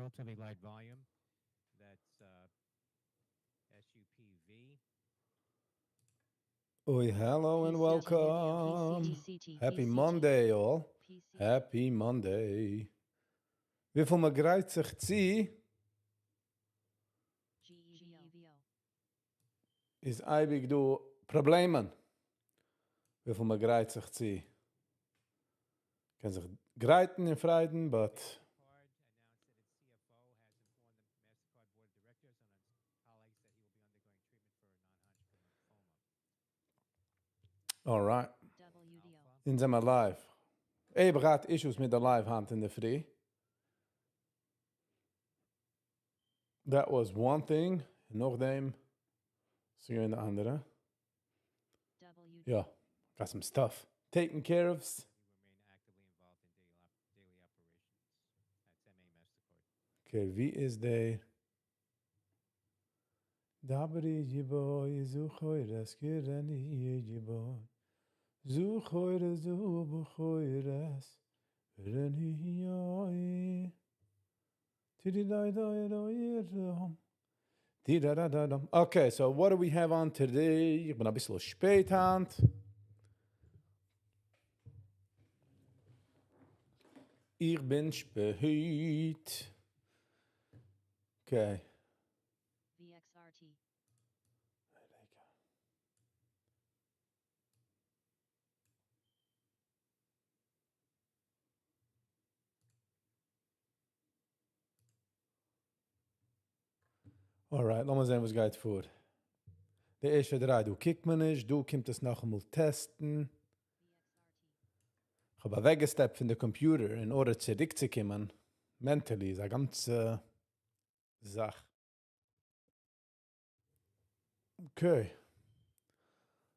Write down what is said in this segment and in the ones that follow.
Relatively light volume. That's SUPV. Oi, hello and welcome. Happy Monday, all. Happy Monday. וויפיל מען גרייט זיך צו, איז אייביג דא פראבלעמען. וויפיל מען גרייט זיך צו. קען זיך גרייטן און פריידן, but... Alright. אונז זעמער live. אייביג געהאט issues מיט די live היינט אינדערפרי. That was one thing. נאכדעם איז געווען די אנדערע. יא, got some stuff taken care of. Okay, ווי איז די דברי יבוי זוכוירס קירני יבוי זוכוירס ובכוירס רני יוי Okay, so what do we have on today? איך בין אביסל שפעט היינט. איך בין שפעט. Okay. VXRT. Alright, לאמיר זען וואס גייט פאר. די ערשטע דריי דא קוקט מען נישט, דא קומט עס נאכאמאל טעסטן. איך האב אוועקגעסטעפט פון די computer in order צוריקצוקומען. Mentally איז א גאנצע זאך. Okay.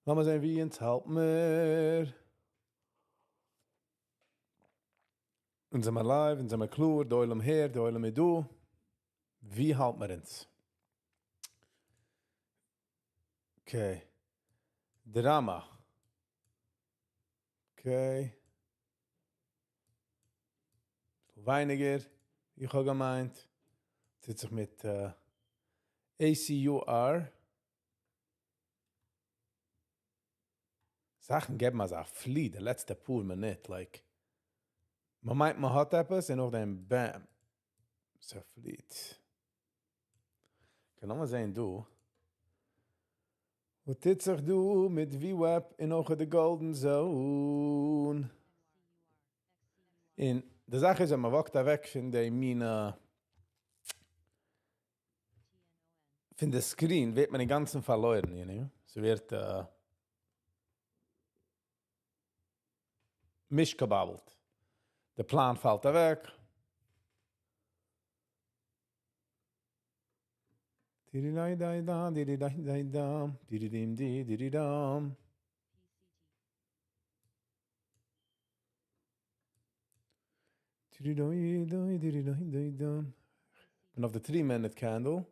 לאמיר זען ווי אונז האלט מיר. אונז זעמער live, אונז זעמער קלאר, די עולם הערט, די עולם איז דא. ווי האלט מיר אונז? Okay. Drama. Okay. ווייניגער, איך האב געמיינט. טוט זיך מיט ACUR. זאכן געבן אזא פלי די לעצטע פאר מינוט, like מען מיינט מען האט עפעס און נאכדעם bam, ס'פליט. Okay, לאמיר זען דא. וואס טוט זיך דא מיט VWAP און אויך די Golden Zone? און די זאך איז, אז מען walk ט אוועק פון די מינע פון די screen ווערט מען אינגאנצן פארלוירן, you know? ס'ווערט מישגעבאבלט. דער פלאן פאלט אוועק. בין אויף די three minute candle.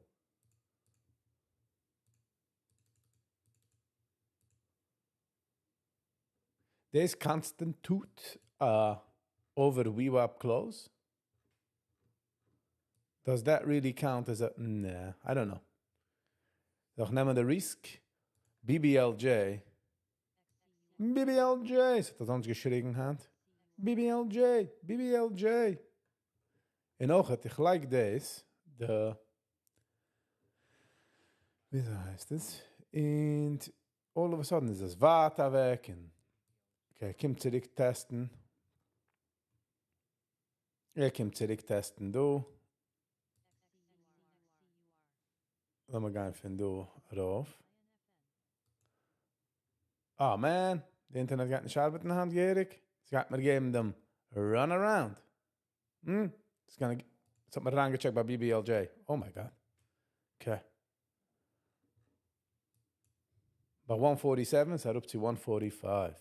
דאס constitute א over VWAP close? Does that really count as a... Nah, I don't know. דאך נעמען די risk. BBLJ. BBLJ. ס'האט אזאנס געשריגן היינט. BBLJ. BBLJ. און אויך, איך like דאס. די... וויאזוי הייסט עס? און all of a sudden איז עס ווייט אוועק. און okay, ער קומט צוריק טעסטן. ער קומט צוריק טעסטן דא. לאמיר גיין פון דא ארויף. Oh man, די אינטערנעט גייט נישט ארבעטן היינט געהעריג. עס גייט מיר געבן דעם run around. It's gonna, עס האט מיר אריינגעטשעקט ביי BBLJ. Oh my God. Okay. ביי 147, עס אראפ צו 145.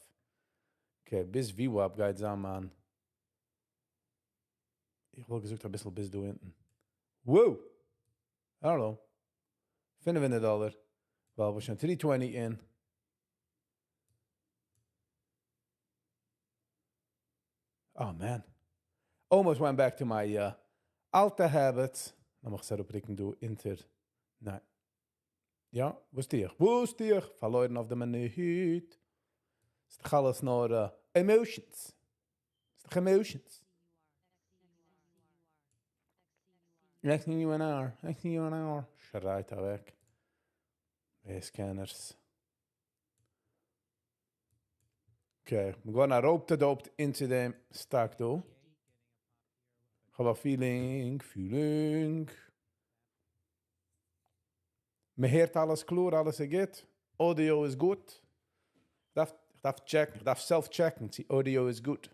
Okay, ביז VWAP גייט זיין, מאן. איך וואלט געזאגט אביסל ביז דא אונטן. Whoa! I don't know. 500 דאלאר. ווייל מיר שוין 320 in. Oh man. Almost went back to my אלטע habits. לאמיך עס אראפרוקן דא אונטער. ניין. יא, וואס טו איך? וואס טו איך? פארלוירן אויף די מינוט. ס'איז דאך אלעס נאר emotions. ס'איז דאך emotions. XUNR, XUNR. שרייט אוועק. די scanners. Okay, we're gonna rope-a-doped into דעם stock דא. איך האב א feeling, feeling. מען הערט אלעס קלאר, אלעס איז גוט. Audio איז גוט. איך דארף check ן, איך דארף self-check ן, צי audio איז גוט.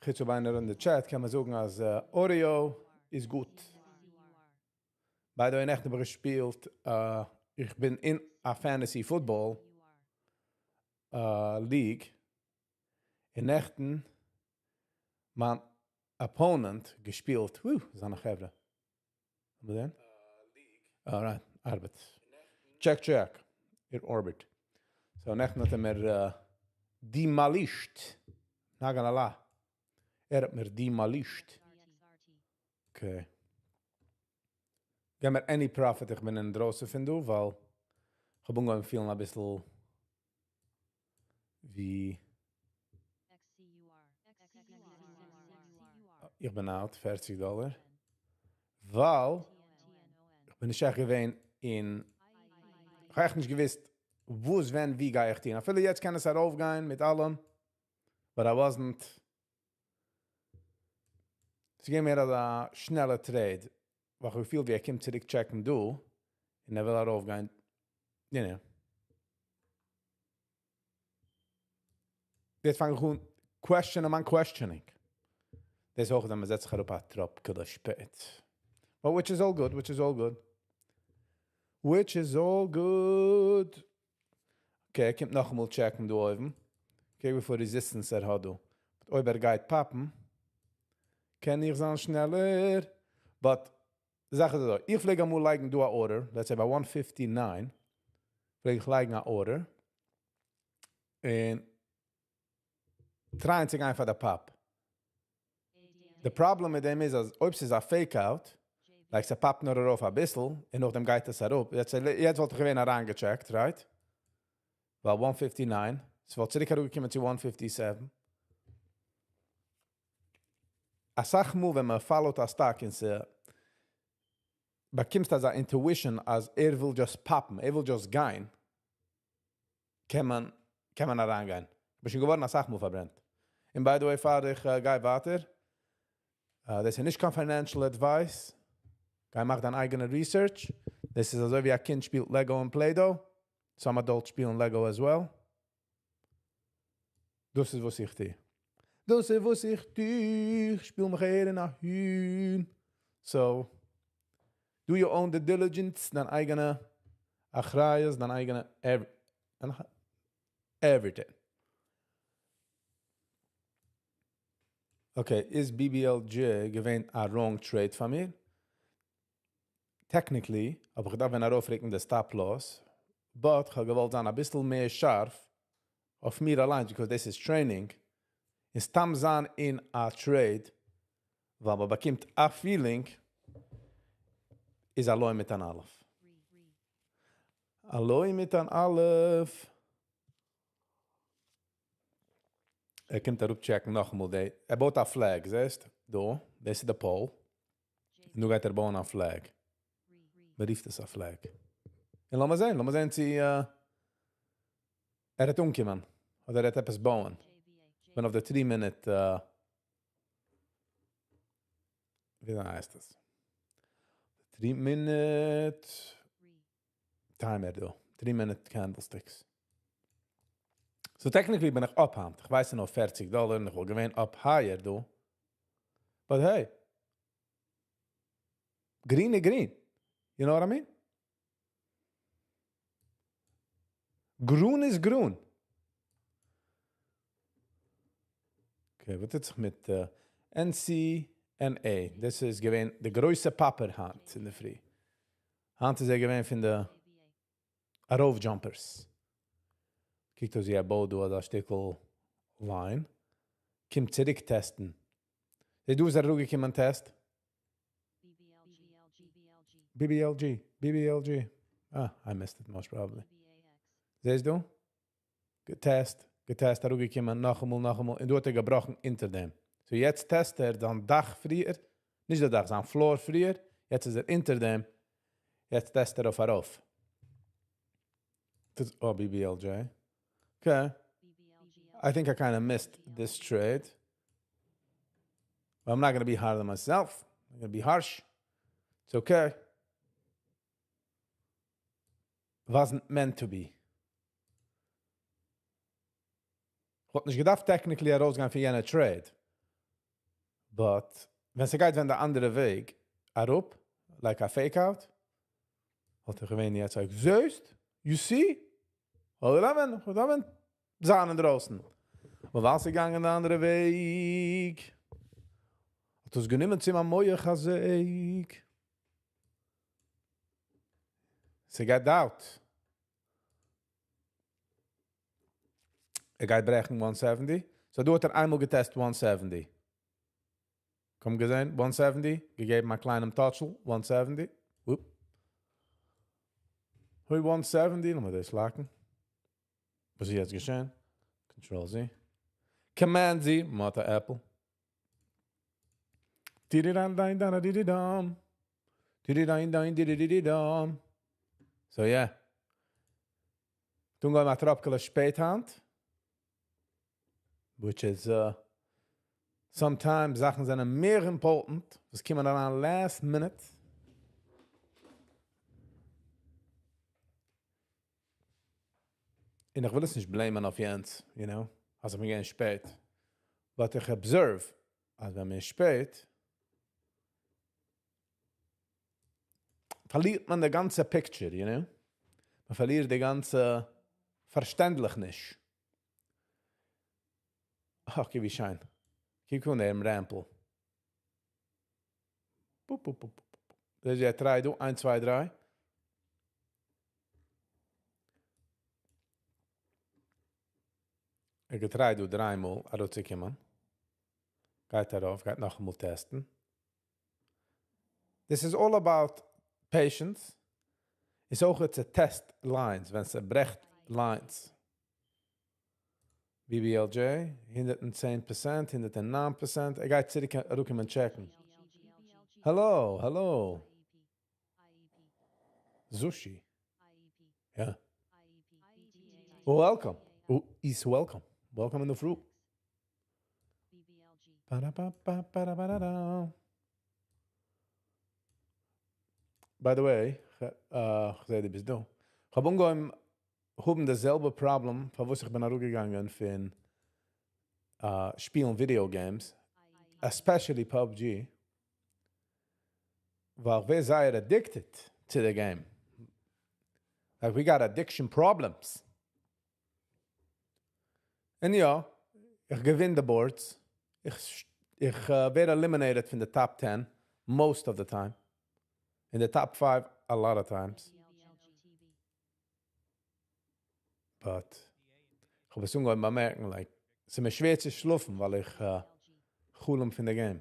חוץ אויב איינער אין די chat קען מיר זאגן אז audio איז גוט. By the way, נעכטן האב איך געשפילט, איך בין אין א fantasy football league. און נעכטן, מיין opponent געשפילט, וואו, זיינע חברה. וואו דען? Alright, ארבעט. Check, check. It orbit. So נעכטן האט ער מיר demolished. Not gonna lie. ער האט מיר demolished. Okay. גיב מיר any profit, איך בין אינדרויסן פון דא, ווייל איך האב אנגעהויבן פילן א ביסל ווי איך בין out, 40 דאלאר. ווייל איך בין נישט עכט געווען אין, איך האב עכט נישט געוואוסט, וואס, ווען, ווי גיי איך טון. אפילו יעצט קען עס ארויפגיין מיט אלעם, but I wasn't. עס געווען מער א שנעלע trade, ווייל איך פיל ווי ער קומט צוריק check ן דא, און ער וויל ארויפגיין. יעצט פאנג איך אן question מיין questioning. דאס איז אויך, ווען מען זעצט זיך אראפ א טראפקעלע שפעט. But which is all good, which is all good. Which is all good. Okay, ער קומט נאכאמאל check ן דא אויבן. Okay, וויפיל resistance ער האט דא. אויב ער גייט פאפן, קען איך זיין שנעלער. But, די זאך איז אזוי, איך פלעג אמאל לייגן דא א order, let's say ביי 159, פלעג איך לייגן א order, און try ען צו גיין פאר די pop. The problem מיט דעם איז, אז אויב ס'איז א fake out, like ס'פאפט נאר ארויף א ביסל, און נאכדעם גייט עס אראפ. יעצט וואלט איך געווען אריינגעטשעקט, right? ווייל 159, ס'וואלט צוריק אראפגעקומען צו 157. א סאך מאל, ווען מען follow ט א stock און ס'באקומסט אזא intuition, אז ער וויל just פאפן, ער וויל just גיין, קען מען אריינגיין. בין שוין געווארן א סאך מאל פארברענט. און by the way, פאר איך גיי ווייטער, דאס איז נישט קיין financial advice. גיי מאך דיין אייגענע research. דאס איז אזוי ווי א קינד שפילט Lego און Play-Doh. Some adults שפילן Lego as well. דאס איז וואס איך טו. דאס איז וואס איך טו. איך שפיל מיך אהער און אהין. So, do your own due diligence, דיין אייגענע אחריות, דיין אייגענע everything. Okay, איז BBLJ געווען א wrong trade פאר מיר? Technically, האב איך געדארפט ווען ארויפרוקן די stop loss, but איך האב געוואלט זיין א ביסל מער שארף אויף מיר אליין, because this is training. און סתם זיין אין א trade, ווייל מען באקומט א feeling, איז א לא מיט אן אלף. א לא מיט אן אלף. ער קומט אראפ check ן נאכאמאל. ער בויט א flag, זעסט? דא, דאס איז די pole. נו גייט ער בויען א flag. מען רופט עס א flag. און לאמיר זען, לאמיר זען, צי ער וועט אנקומען. אדער ער וועט עפעס בויען. ווען אויף די 3 minute, ווי הייסט עס? 3 minute timer דא. 3 minute candlesticks. So technically בין איך up היינט. איך ווייס נאר 40 דאלאר און איך וואלט געווען up higher דא. But hey. Green איז green. You know what I mean? גרין איז גרין. Okay, וואס טוט זיך מיט NCNA? דאס איז געווען די גרויסע popper היינט אין דער פרי. היינט איז ער געווען פון די ארויף jumpers. קוקט אויס ווי ער בויט דא א שטיקל line. קומט צוריק test ן. דא איז ער אראפגעקומען test. BBLG, BBLG. Ah, I missed it most probably. זעסט דו? גע test, גע test, אראפגעקומען, נאכאמאל, נאכאמאל. און דא האט ער געבראכן אונטער דעם. So יעצט test ער זיין דאך פריער. נישט דער דאך, זיין floor פריער. יעצט איז ער אונטער דעם. יעצט test ער אויף ארויף. דאס, oh, BBLJ. Okay. I think I kind of missed this trade. But I'm not going to be hard on myself. I'm going to be harsh. It's okay. Wasn't meant to be. כ'וואלט נישט געדארפט technically ארויסגיין פון יענע trade. But ווען ס'גייט ווען די אנדערע וועג אראפ, like a fake out, וואלט איך געווען יעצט like, זעסט? You see? אדער דאן ווען זיין אינדרויסן. אבער ווייל ס'איז געגאנגען די אנדערע וועג, האט עס גענומען צו מיין מוח אזוי. ס'גייט out. ער גייט ברעכן 170. So דא האט ער איינמאל גע test 170. קוים געזען, 170. געגעבן א קליינעם touch ל, 170. Whoop. הוי 170, לאמיר דאס lock ן. וואס איז יעצט געשען? Control Z. Command Z, מאטע Apple. Di-di-dam, di-di-dam, di-di-di-di-dam. So yeah. טון גייען מיר א טראפקעלע שפעט היינט. Which is sometimes זאכן זענען מער important, וואס קומען אריין last minute. און איך וויל עס נישט blame ן אויף יענץ, אז איך בין געווען שפעט. But איך observe, אז ווען מען איז שפעט, פארלירט מען די גאנצע picture, you know? מען פארלירט די גאנצע פארשטענדליך. Okay, ווי שיין. קוק אן דעם ramp ל. בופ, בופ, בופ, בופ. דאס איז יא דריי, דו. איינס, צוויי, דריי. ער גע try ט דא דריי מאל, אראפצוקומען. גייט ארויף, גייט נאכאמאל test ן. This is all about patience. איז אויך צו test lines, ווען ס'ברעכט lines. BBLJ, 110%, 109%. ער גייט צוריק אראפקומען check ן. Hello, hello. Sushi. Yeah. Welcome. Oh, is welcome. Welcome in the fruit. Ba-da-ba-ba-ba-da-ba-da-da. By the way, כ'זע דו ביסט דא. איך האב אנגעהויבן האבן די זעלבע problem, פארוואס איך בין אראפגעגאנגען פון שפילן video games, especially PUBG, ווייל איך ווער זייער addicted to the game. Like we got addiction problems. און יא, איך געווין די boards. איך ווער eliminated from the top 10 most of the time. In the top 5 a lot of times. But איך האב עס אנגעהויבן באמערקן, like, ס'איז מיר שווער צו שלאפן, ווייל איך חלום פון די game.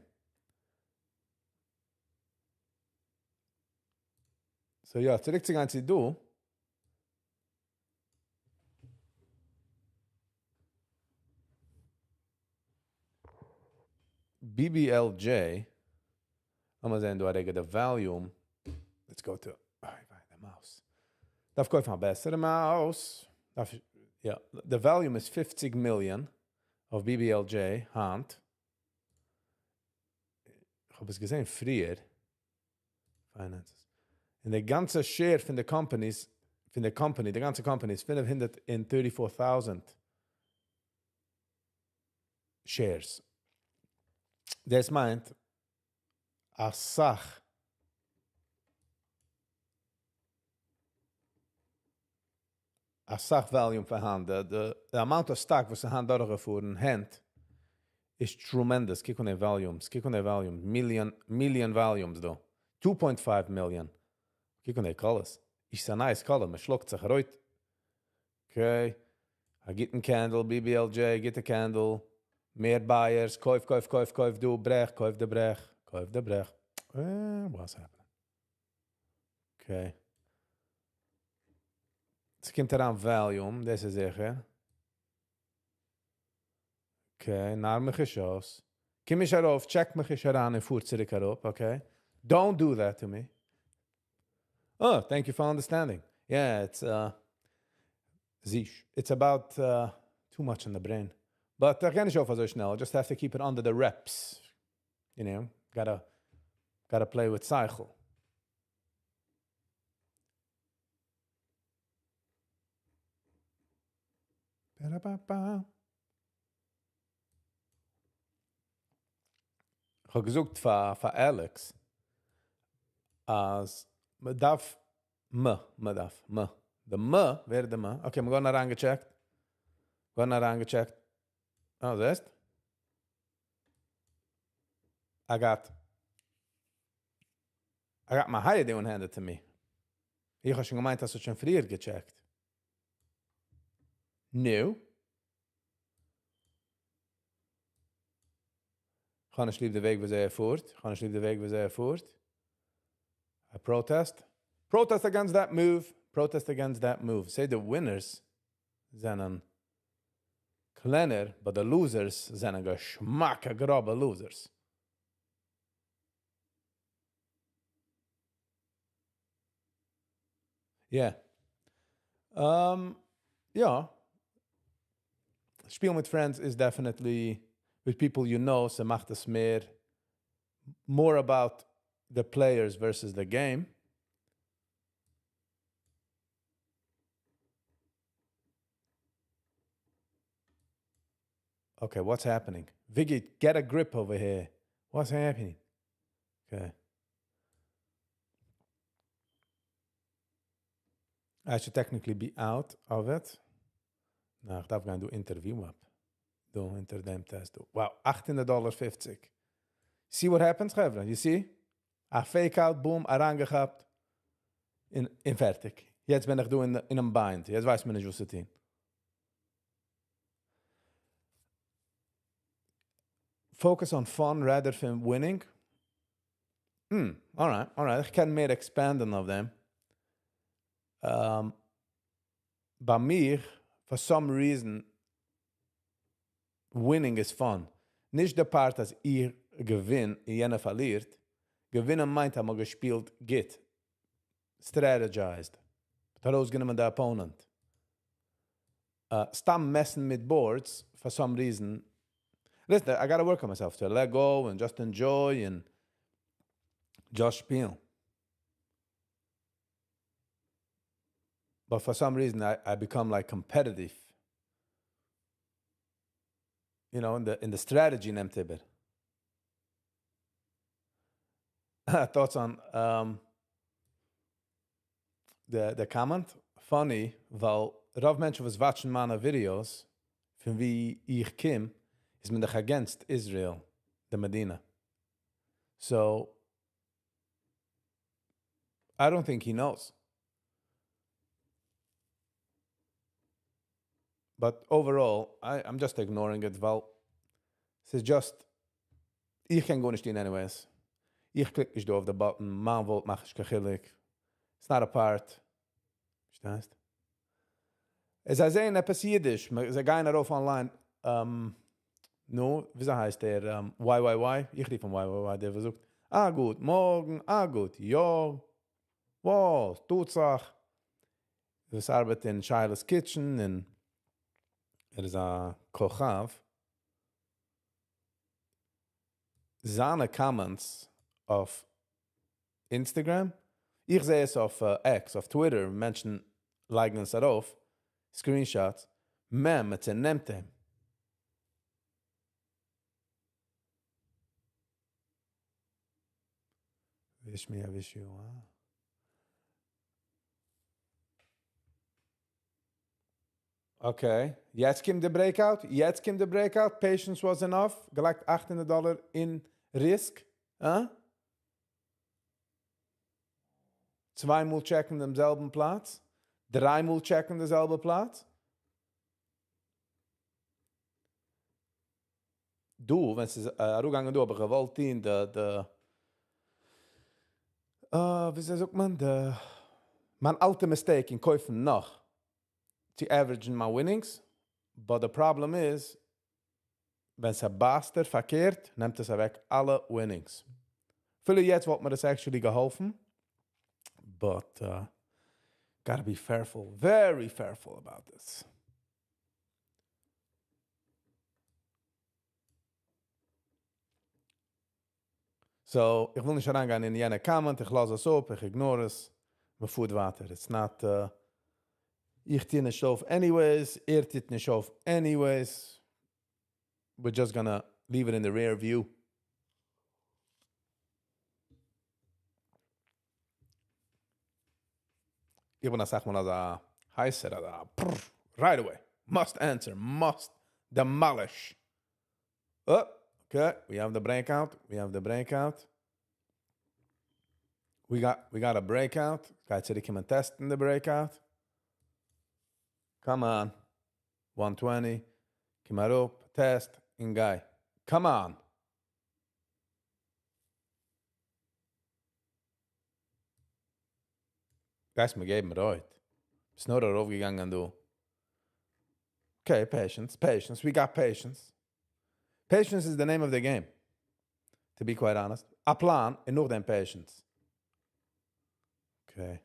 So יא, צוריק צו גיין צו דא. BBLJ, לאמיר זען, דא א רגע, the volume. Let's go to, oh, the mouse. דארף קויפן א בעסערע mouse. דארף, yeah, the volume is 50 million of BBLJ היינט. איך האב עס געזען פריער. Finances. און די גאנצע share פון די companies, פון די company, די גאנצע company איז 534,000 shares. דאס מיינט, א סאך volume פארהאן. The amount of stock וואס היינט דורכגעפארן היינט איז tremendous. קוק אן די volumes, קוק אן די volumes, million, million volumes דא. 2.5 million. קוק אן די colors. איז א nice color, מען שלאגט זיך רויט. Okay. א גוטן candle, BBLJ, גוטע candle. מער buyers, קויף, קויף, קויף, קויף, דו, ברעך, קויף די ברעך, קויף די ברעך. What's happening? Okay. עס קומט אריין volume, דאס איז זיכער. Okay, נאר מיך נישט אויס. קום נישט ארויף, check מיך נישט אריין און פאר צוריק אראפ, okay? Don't do that to me. Oh, thank you for understanding. Yeah, it's זיש. It's about too much in the brain. But איך גיי נישט אויף אזוי שנעל. I just have to keep it under the wraps. Gotta play with cycle. Ba-da-ba-ba. איך האב געזאגט פאר Alex, אז מען דארף מ, מען דארף מ. די מ, ווער די מ? Okay, מיר גייען אריינגעטשעקט. גייען אריינגעטשעקט. Oh, זעסט? I got my higher one handed to me. איך האב שוין געמיינט, אז ס'האט שוין פריער געטשעקט. No. איך האב נישט ליב די וועג, ווי ער פארט. איך האב נישט ליב די וועג, ווי ער פארט. I protest. Protest against that move. Protest against that move. Say the winners זענען קלענער, but the losers זענען געשמאקע, גראבע losers. Yeah. יא. שפילן מיט friends is definitely with people you know, ס'מאכט עס מער more about the players versus the game. Okay, what's happening? Viggy, get a grip over here. What's happening? Okay. I should technically be out of it. נא, איך דארף גיין דא אונטער VWAP. דא אונטער דעם test. Wow, $800.50. See what happens, חברה? You see? A fake out, boom, אריינגעכאפט. און פארטיג. יעצט בין איך דא אין א bind. יעצט ווייסט מען נישט, וואס צו טון. Focus on fun rather than winning. All right. איך קען מער expand ן אויף דעם. ביי מיר, for some reason, winning is fun. נישט דער part, אז איך געווין, יענער פארלירט. געווינען מיינט, האבן מיר געשפילט גוט. Strategized. האט ארויסגענומען דער opponent. סתם mess ן מיט boards, for some reason. Listen, I gotta work on myself to let go and just enjoy and just שפילן. But for some reason, I become like competitive. In the strategy נעמט איבער. Thoughts on the comment? Funny, ווייל רוב מענטשן וואס watch ן מיינע videos, פון ווי איך קום, איז מען דאך against Israel, די מדינה. So, I don't think he knows. But overall, I'm just ignoring it, ווייל ס'איז just, איך קען גארנישט טון anyways. איך click נישט דא אויף די button, מיין vote מאכט נישט קיין חילוק. It's not a part. פארשטייסט? עס זיי זעען עפעס אידיש, זיי גייען ארויף online, נו, ווי הייסט דער, YYY? איך רוף אים YYY, דער פארזוכט, א גוט מארגן, א גוט יאר, וואס טוט זיך? דאס ארבעט אין Shilo's Kitchen, און ער איז א כוכב. זיינע comments אויף Instagram, איך זע עס אויף X, אויף Twitter, מענטשן לייגן עס ארויף, screenshots, מען, מען צענעמט אים. Wish me, I wish you. Huh? Okay, יעצט קומט די breakout. יעצט קומט די breakout. Patience was enough. געלייגט 800 דאלאר אין risk. Huh? צוויי מאל check ן דעם זעלבן פלאץ. דריי מאל check ן דעם זעלבן פלאץ. דא, ווען ס'איז אראפגעגאנגען דא, האב איך געוואלט טון די, די, אה, וויאזוי זאגט מען, די, מיין אלטע mistake און קויפן נאך, צו average ן מיין winnings, but the problem איז, ווען ס'בייסט דיר פארקערט, נעמט עס אוועק אלע winnings. אפילו יעצט וואלט מיר דאס actually געהאלפן, but gotta be careful, very careful about this. So, איך וויל נישט אריינגיין אין יענע comment, איך לאז עס אפ, איך ignore עס, מ'פארט ווייטער. It's not, איך טו נישט אויף anyways, ער טוט נישט אויף anyways. We're just gonna leave it in the rear view. איך בין אסאך מאל אזא הייסער, אזא right away. Must answer, must demolish. Oh, okay, we have the breakout, we have the breakout. We got a breakout. גייט צוריק קומען test ן the breakout. Come on. 120. קום אראפ, test, און גיי. Come on. גייסט מיר געבן רויט. ביסט נאר ארויפגעגאנגען דא. Okay, patience, patience. We got patience. Patience is the name of the game. To be quite honest. א plan און נאכדעם patience. Okay.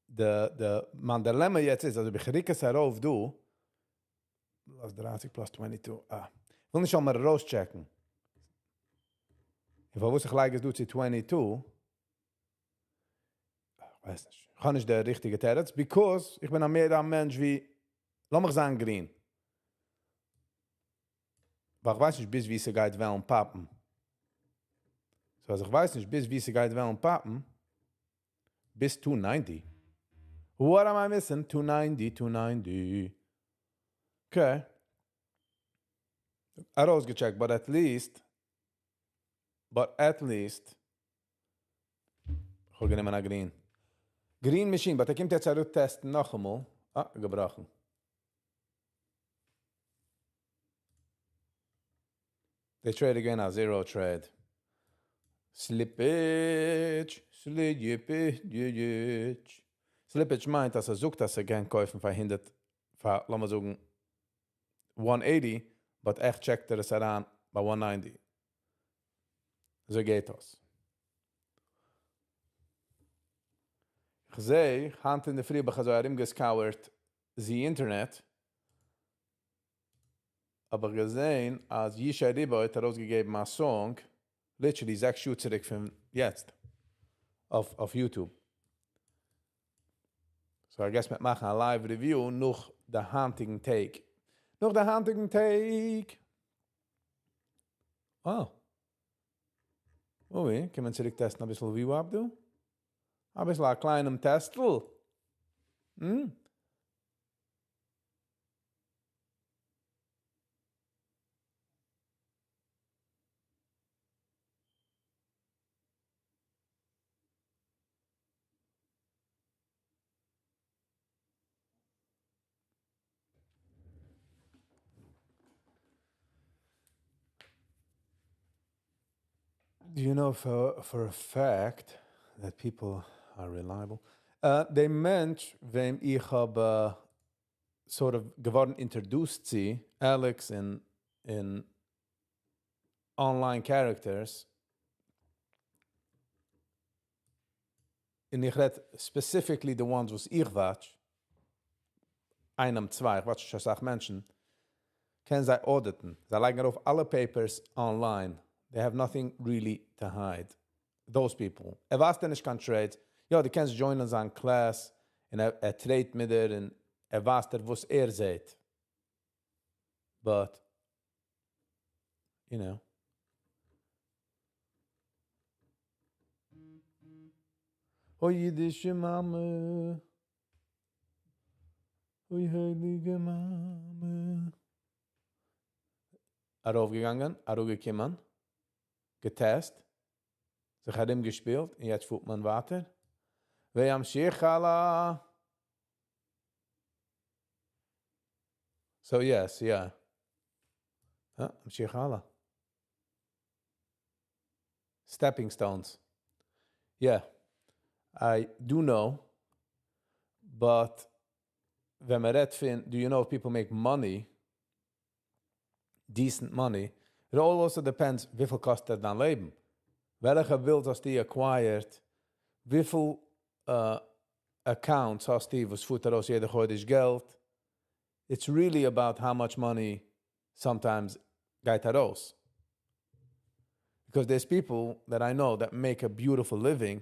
די, די, מיין dilemma יעצט איז, אז אויב איך רוק עס ארויף דא, plus 30 plus 22, אה. איך וויל נישט זאל מיר ארויסטשעקן. און פארוואס איך לייג עס דא צו 22, איך ווייס נישט. איך האב נישט דער ריכטיגע תירוץ, because איך בין א מער א מענטש ווי, לאמיך זיין green. ווייל איך ווייס נישט ביז ווי ס'גייט וועלן pop ן. So אז איך ווייס נישט ביז ווי ס'גייט וועלן pop ן, ביז 290. What am I missing? 290, 290. Okay. ארויסגעטשעקט, but at least, but at least, איך האב גענומען א green. Green machine, but ער קומט יעצט אראפ test ן נאכאמאל. אה, געבראכן. The trade again, a zero trade. Slippage, slippage. Slippage מיינט, אז ער זאגט, אז ער קען קויפן פאר 100, פאר, לאמיר זאגן, 180, but עכט טשעקט ער עס אריין ביי 190. אזוי גייט דאס. איך זע, היינט אין דער פרי האב איך אזוי ארומגע scour ט the internet, האב איך געזען, אז ישי ריבו האט ארויסגעגעבן א song, literally 6 שעה צוריק פון יעצט, אויף YouTube. So I guess מיר מאכן א live review נאך די היינטיגן טאג. נאך די היינטיגן טאג. Oh. אוי, קען מען צוריק test ן א ביסל VWAP דא? א ביסל א קליינעם טעסטל. Do you know for a fact that people are reliable? דער מענטש, וועם איך האב sort of געווארן introduced צו, Alex in online characters, און איך רעד specifically the ones וואס איך watch, איינעם, צוויי, איך watch נישט אסאך מענטשן, קען זיי audit ן. זיי לייגן ארויף אלע papers online. They have nothing really to hide. Those people. ער ווייזט דיר נישט קיין trades. יא, דו קענסט join ען זיין class, און ער trade מיט דיר, און ער ווייזט דיר, וואס ער זעט. But, you know. אוי, אידישע מאמע. אוי, הייליגע מאמע. ארויפגעגאנגען, אראפגעקומען, גע test. זיך ארומגעשפילט און יעצט פארט מען ווייטער. וימשיך הלאה. So yes, yeah. אה, ממשיך הלאה. Stepping stones. Yeah. I do know, but ווען מען רעדט פון, do you know if people make money, decent money, it all also depends וויפיל קאסט דיר דיין לעבן. וועלכע bills האסטו acquired, וויפיל accounts האסטו וואס פארט ארויס יעדע חודש געלט. It's really about how much money sometimes גייט ארויס. Because there's people that I know that make a beautiful living,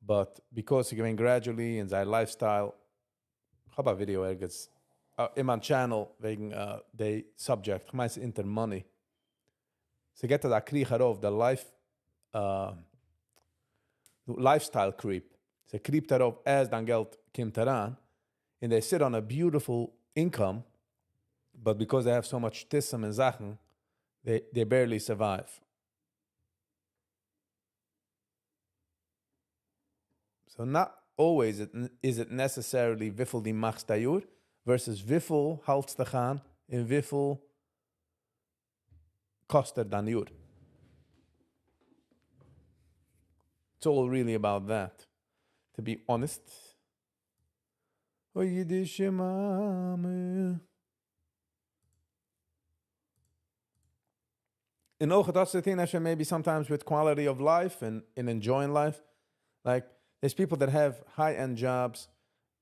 but because זיי געווען gradually אין זייער lifestyle, איך האב א ווידיאו ערגעץ אין מיין channel וועגן די subject, איך מיין ס'איז אונטער money. ס'געט אזא קריך ארויף, די life, lifestyle creep. ס'קריפט ארויף אז דיין געלט קומט אריין, and they sit on a beautiful income, but because they have so much שטותים און זאכן, they barely survive. So not always is it necessarily וויפיל דו מאכסט א יאר, versus וויפיל האלטסט דיך איין און וויפיל קאסט דיר דיין יאר. It's all really about that, to be honest. אוי אידישע מאמע. און אויך האט צו טון אפשר maybe sometimes with quality of life and enjoying life. Like, there's people that have high-end jobs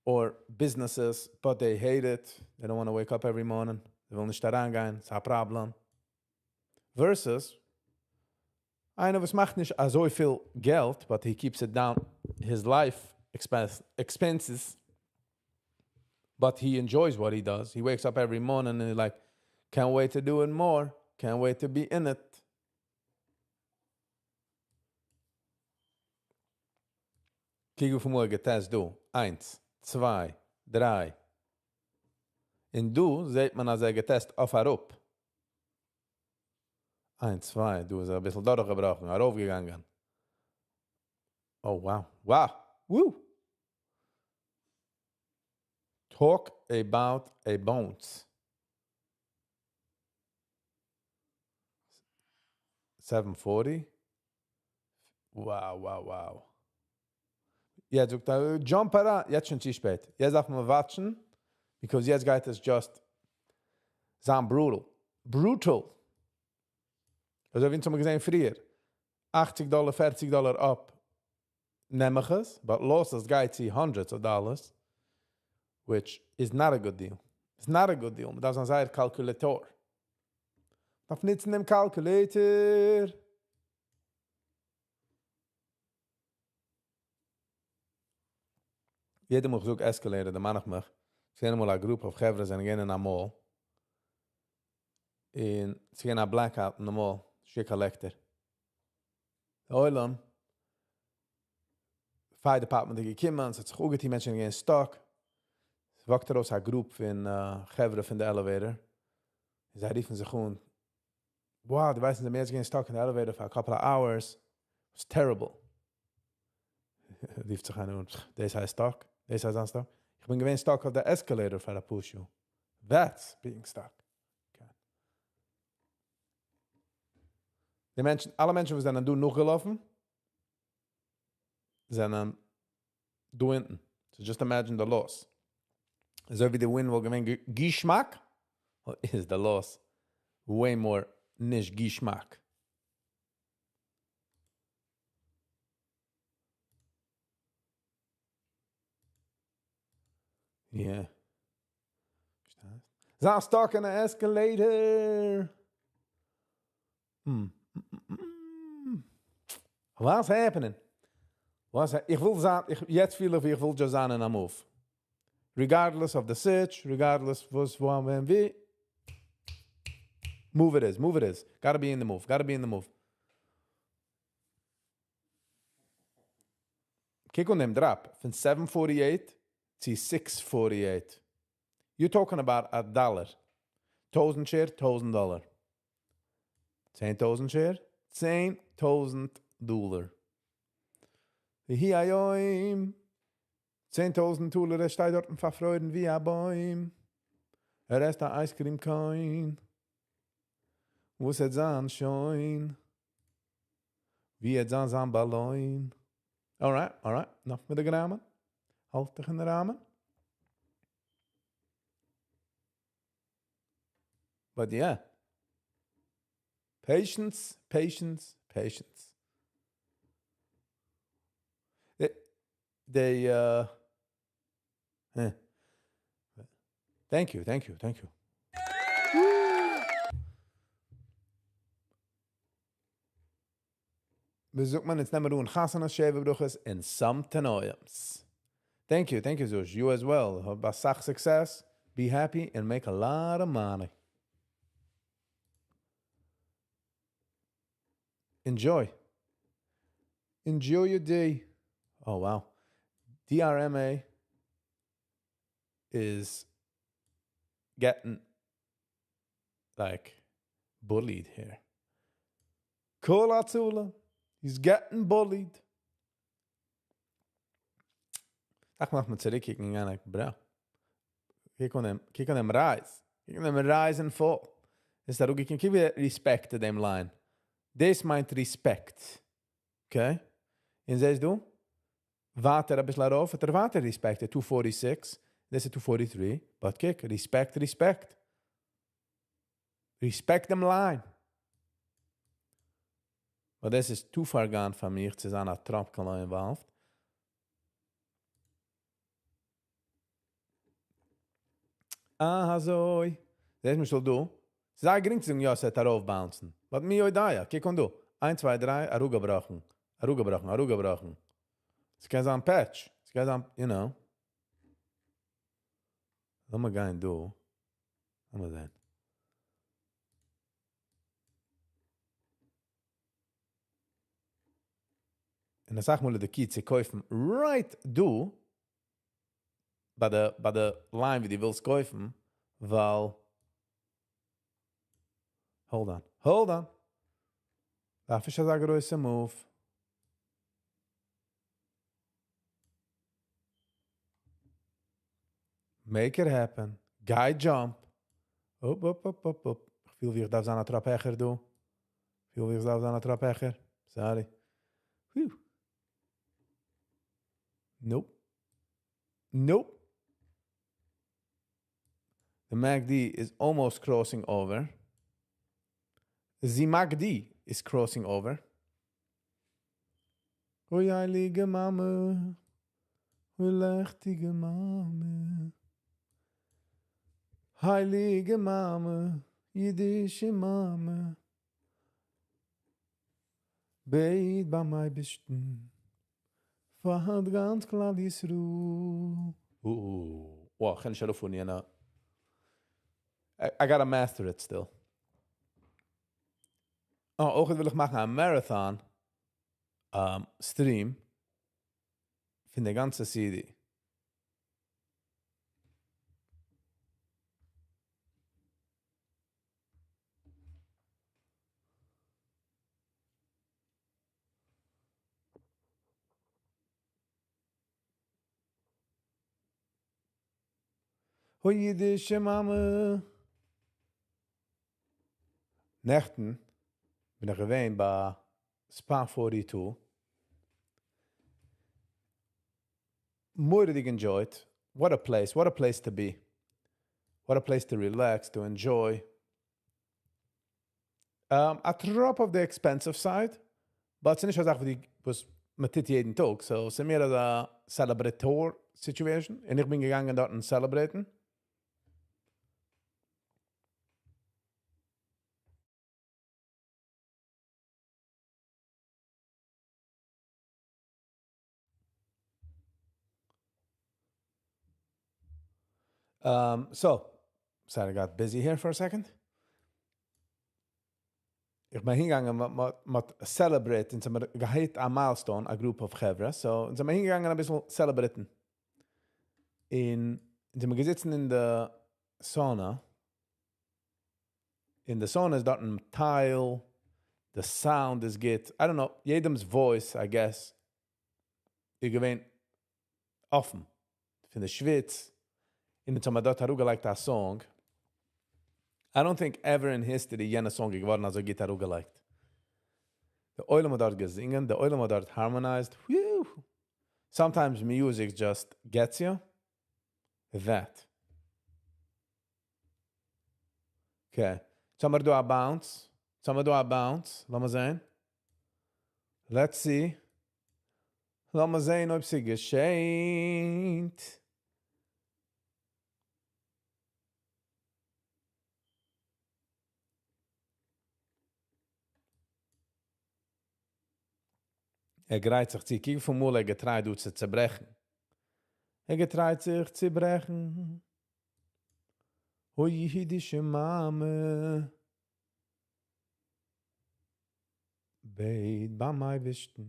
or businesses, but they hate it. They don't want to wake up every morning. זיי ווילן נישט אריינגיין, ס'איז א פראבלעם. Versus, איינער וואס מאכט נישט אזוי פיל געלט, but he keeps it down, his life expenses, but he enjoys what he does. He wakes up every morning and he's like, can't wait to do it more, can't wait to be in it. קוק וויפיל מאל ער געטעסט דא. איינס, צוויי, דריי. און דא זעט מען אז ער געטעסט אויף אראפ. איינס, צוויי, דא איז ער אביסל דורכגעבראכן, ארויפגעגאנגען. Oh, wow. Wow. Woo! Talk about a bounce. 740. Wow, wow, wow. יעצט זאגט ער, jump אריין. יעצט שוין צו שפעט. יעצט דארף מען watch'ן, because יעצט גייט עס just זיין brutal. Brutal. אזוי ווי אונז האבן געזען פריער. 80 דאלער, 40 דאלער up. נעם איך עס, but losses גייט צו hundreds of dollars, which is not a good deal. It's not a good deal. מען דארף זיין זייער calculator. דארף נוצן דעם calculator. יעדער מאל איך זאג escalator, דערמאן איך מיך, ס'איז געווען אמאל א group of חברה זענען געווען אין א mall, און ס'איז געווען א blackout אין די mall, נישט קיין לעקטער. דער עולם, fire department איז געקומען, ס'האט זיך אפגעטון, מענטשן זענען געווען stuck. ס'וואקט ארויס א group פון חברה פון די elevator. און זיי רופן זיך אן, wow, דו ווייסט, זענען מיר יעצט געווען stuck אין די elevator for a couple of hours. It's terrible. רופט זיך איינער אן, דאס הייסט stuck? דאס הייסט זיין stuck? איך בין געווען stuck אויף די escalator פאר א פאר שעה. That's being stuck. Okay. די מענטשן, אלע מענטשן וואס זענען דא נאכגעלאפן, זענען דא אונטן. So just imagine the loss. אזוי ווי די win וואלט געווען געשמאק, איז the loss way more נישט געשמאק. Yeah. זיין stuck in an escalator. What's happening? What's איך וויל זיין, איך, יעצט פיל איך ווי איך וויל just זיין אין א move. Regardless of the search, regardless וואס, וואו, ווען, ווי. Move it is, move it is. Gotta be in the move, gotta be in the move. קוק אן דעם drop פון 748 צו 648. You're talking about a dollar. 1000 share, 1000 דאלער. 10,000 share, 10,000 דאלער. ויהי היום, 10,000 טאלער, ער שטייט דארטן פארפרוירן ווי א בוים, ער עסט א ice cream cone, וואס העט זיין שוין, ווי העט זיין זיין באלוין. Alright, alright, נאך מיט די גראמען, האלט דיך אין די ראמען. But yeah. Patience, patience, patience. They, they uh, eh. Thank you, thank you, thank you. ווי זאגט מען, יעצט נעמען מיר אן חתונה שבע ברכות און some תנאים'ס. Thank you, thank you Zush, you as well. האב אסאך success, be happy and make a lot of money. Enjoy. Enjoy your day. Oh wow. DRMA is getting like bullied here. קול הצלה. He's getting bullied. דארף מען נאכאמאל צוריקקוקן און גיין like, bro. קוק אן דעם, קוק אן דעם rise. קוק אן דעם rise and fall. איז אראפגעקומען, קוק ווי ער respect דעם line. דאס מיינט respect. Okay? און זעסט דו? ווייטער אביסל ארויף, האט ער ווייטער respected. 246. דאס איז 243. But קוק, respect, respect. Respect דעם line. ווייל דאס איז too far gone פאר מיר צו זיין א טראפקעלע involved. אה, אזוי. זעסט למשל דא. ס'איז זייער גרינג צו זאגן יא, ס'וועט ארויף bounce ן. But מי יודע, קוק אן דא. איינס, צוויי, דריי, אראפגעבראכן. אראפגעבראכן, אראפגעבראכן. ס'קען זיין patch. ס'קען זיין, you know. לאמיר גיין דא. לאמיר זען. און אסאך מאל איז די key צו קויפן right דא, ביי די, ביי די line ווי דו ווילסט קויפן, ווייל, hold on, hold on, דארף נישט אזא גרויסע move. Make it happen. גיי jump. אפ, אפ, אפ, אפ, אפ. איך פיל ווי איך דארף זיין א טראפ העכער דא. פיל ווי איך דארף זיין א טראפ העכער. Sorry. Whew. Nope. Nope. The MACD is almost crossing over. The MACD is crossing over. אוי הייליגע מאמע, אוי לעכטיגע מאמע, הייליגע מאמע, אידישע מאמע, בעט ביים אייבערשטן, פאר גאנץ כלל ישראל. Oh, איך קען נישט ארויפפארן יענע. I gotta master it still. Oh, אויך וויל איך מאכן א marathon stream פון די גאנצע CD. אוי אידישע מאמע. נעכטן בין איך געווען ביי Spa 42. מורא'דיג enjoyed. What a place, what a place to be. What a place to relax, to enjoy. A טראפ of the expensive side, but ס'נישט א זאך וואס מען טוט יעדן טאג, so ס'איז מער אזא celebratory situation, און איך בין געגאנגען דארטן celebrate ן. So, sorry, I got busy here for a second. איך בין הינגעגאנגען מיט celebrate, אונז האמיר גע hit א milestone, א group of חברה, so אונז זעמיר הינגעגאנגען אביסל celebrate ן. און אונז זעמיר געזיצן אין די sauna, אין די sauna איז דארטן tile, the sound איז גוט, I don't know, יעדעמ'ס voice, I guess. איז געווען אפן פון די שוויץ, און אונז האמיר דארט אראפגעלייגט א song. I don't think ever in history יענע song איז געווארן אזוי גוט אראפגעלייגט. די עולם האט דארט געזינגען, די עולם האט דארט harmonized, whew! Sometimes music just gets you that. Okay, יעצט האמיר דא א bounce, יעצט האמיר דא א bounce, לאמיר זען. Let's see. לאמיר זען אויב ס'געשענט. ער גרייט זיך צו, קוק וויפיל מאל ער געטרייט דא צו צוברעכן. ער געטרייט זיך צו ברעכן. אוי אידישע מאמע. בעט ביים אייבערשטן.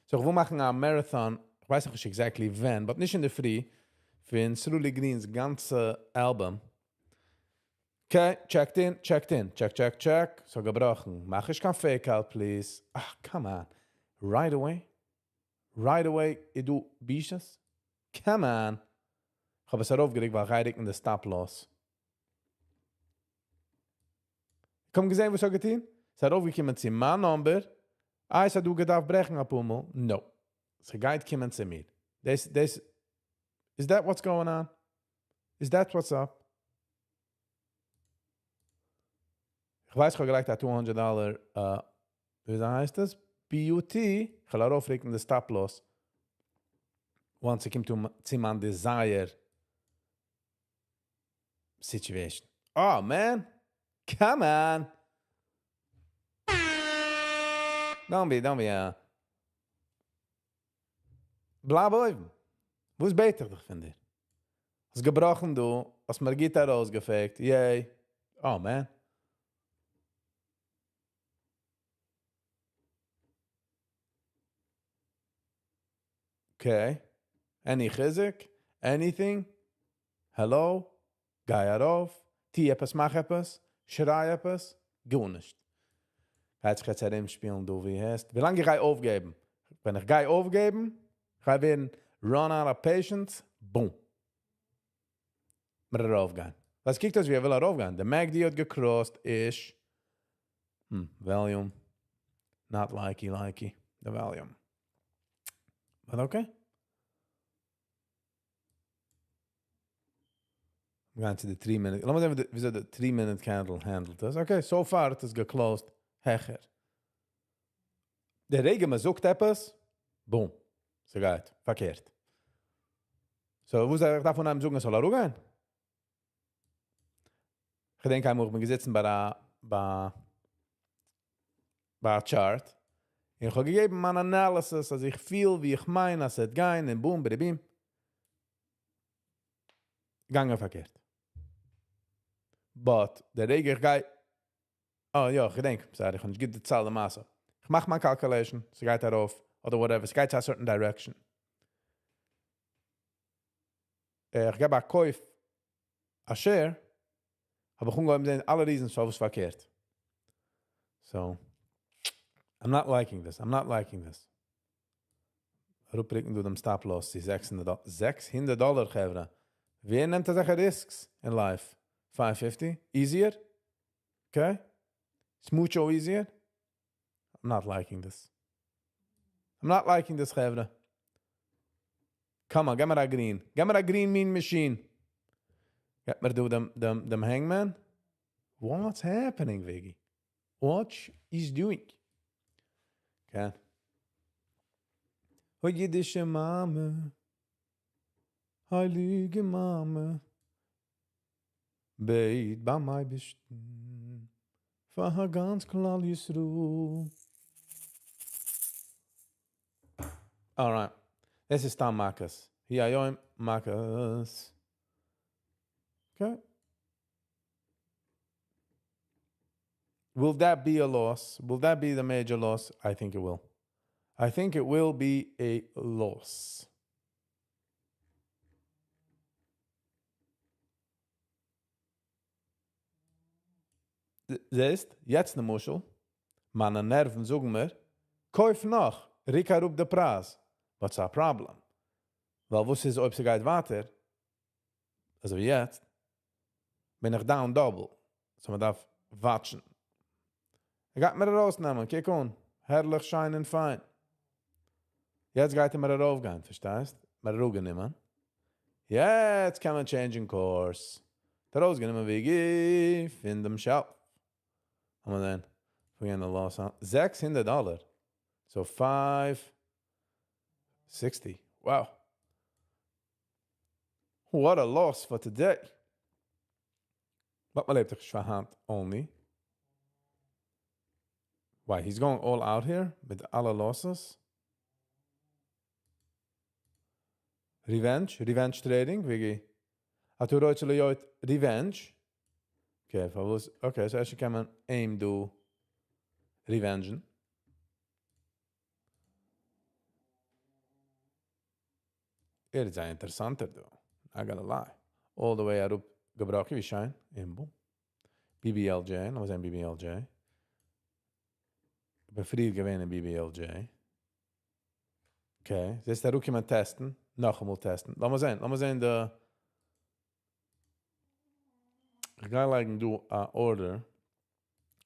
So איך וויל מאכן א marathon, איך ווייס נאכנישט exactly ווען, but נישט אינדערפרי, פון סרולי גרין'ס גאנצע album. Okay, checked in, checked in, check, check, check. ס'האט געבראכן. מאך נישט קיין fake out, please. Ah, come on. Right away? Right away, איז דא בושות? Come on. איך האב עס ארויפגעריקט ווייל איך גיי ריקן די stop loss. קוים געזען וואס האט געטון? ס'איז ארויפגעקומען צו מיין number. איי, ס'האט דא געדארפט ברעכן אפאר מאל. No. ס'גייט קומען צו מיר. דאס, דאס, is that what's going on? Is that what's up? איך ווייס, איך האב געלייגט א 200 דאלער, ווי הייסט עס? PUT. איך וועל ארויפריקן די stop loss. Once it קומט צו מיין desire situation. Oh man, come on. Don't be, don't be, בלייב אויבן. וואס בעט איך דיך פון דיר? האסט געבראכן דא, האסט מיר גוט ארויסגעפעגט. Yay. Oh man. Okay. Any חיזוק? Anything? Hello? גיי ארויף? טו עפעס, מאך עפעס? שריי עפעס? גארנישט. גייט זיך יעצט ארומשפילן דא, ווי הייסט? ווי לאנג איך גיי אויפגעבן? ווען איך גיי אויפגעבן, גיי ווערן run out of patience, boom. מיר ארויפגיין. וואס קוקט אויס ווי ער וויל ארויפגיין? די MACD האט געcrossed איש. Volume. Not likey likey. The volume. But okay. מיר גייען צו די 3 minute. לאמיר זען, וויאזוי די 3 minute candle handled עס. Okay, so far האט עס geclosed העכער. דער רגע מען זאגט עפעס, boom. ס'גייט. פארקערט. So, וואס איך דארף פון איינעם זאגן, עס זאל אראפגיין? איך געדענק איינמאל, איך בין געזעצן ביי א chart. און איך האב געגעבן מיין analysis, אז איך פיל ווי איך מיין, אז עס וועט גיין, און boom, bada bim. געגאנגען פארקערט. But, דער רגע איך גיי, oh יא, איך געדענק, sorry, איך האב נישט גוט די צאל די מעשה. איך מאך מיין calculation, ס'גייט ארויף, אדער whatever, ס'גייט צו a certain direction. איך געב א קויף א share, האב איך אנגעהויבן זען אלע reasons פארוואס פארקערט. So, I'm not liking this, I'm not liking this. אראפריקן דא דעם stop loss צו 600 דאלער, חברה. ווער נעמט אזעלכע risks in life? 550? Easier? Okay? It's mucho easier? I'm not liking this. I'm not liking this, חברה. Come on, גיב מיר א green. גיב מיר א green mean machine. גיב מיר דא דעם hangman. What's happening, Viggy? What is doing? Okay. אוי, אידישע מאמע. הייליגע מאמע. בעט ביים אייבערשטן. פאר גאנץ כלל ישראל. Alright. This is סתם מכות. היום מכות. Okay. Will that be a loss? Will that be the major loss? I think it will. I think it will be a loss. זעסט, יעצט למשל, מיינע נערוון זאגן מיר, קויף נאך, ריק אראפ די פרייז. But ס'איז א problem. ווייל וואס איז אויב ס'גייט ווייטער, אזוי ווי יעצט, בין איך down double. So מ'דארף watch ן. ער גייט מיר ארויסנעמען, קוק אן. הערליך, שיין און פיין. יעצט גייט ער מיר ארויפגיין, פארשטייסט? מיר אראפגענומען. יעצט קען מען change ן course. ארויסגענומען ווי פון דעם shelf. האבן מיר דען? We're gonna loss 600 דאלאר. So 560. Wow. What a loss for today. But מ'לעבט דאך נישט פאר היינט only. Why, he's going all out here מיט אלע losses? Revenge? Revenge trading? ווי האט דו להיות revenge? Okay, פארוואס? Okay, so ערשט קען מען אים דא revenge ן. ער איז אן אינטערעסאנטער דא. Not gonna lie. All the way אראפ געבראכן, ווי שיין. אימבו. BBLJ, לאמיר זען BBLJ. איך בין פריער געווען אין BBLJ. Okay, זעסט אראפ test ן, נאכאמאל test ן. לאמיר זען, לאמיר זען די איך גיי לייגן דא א order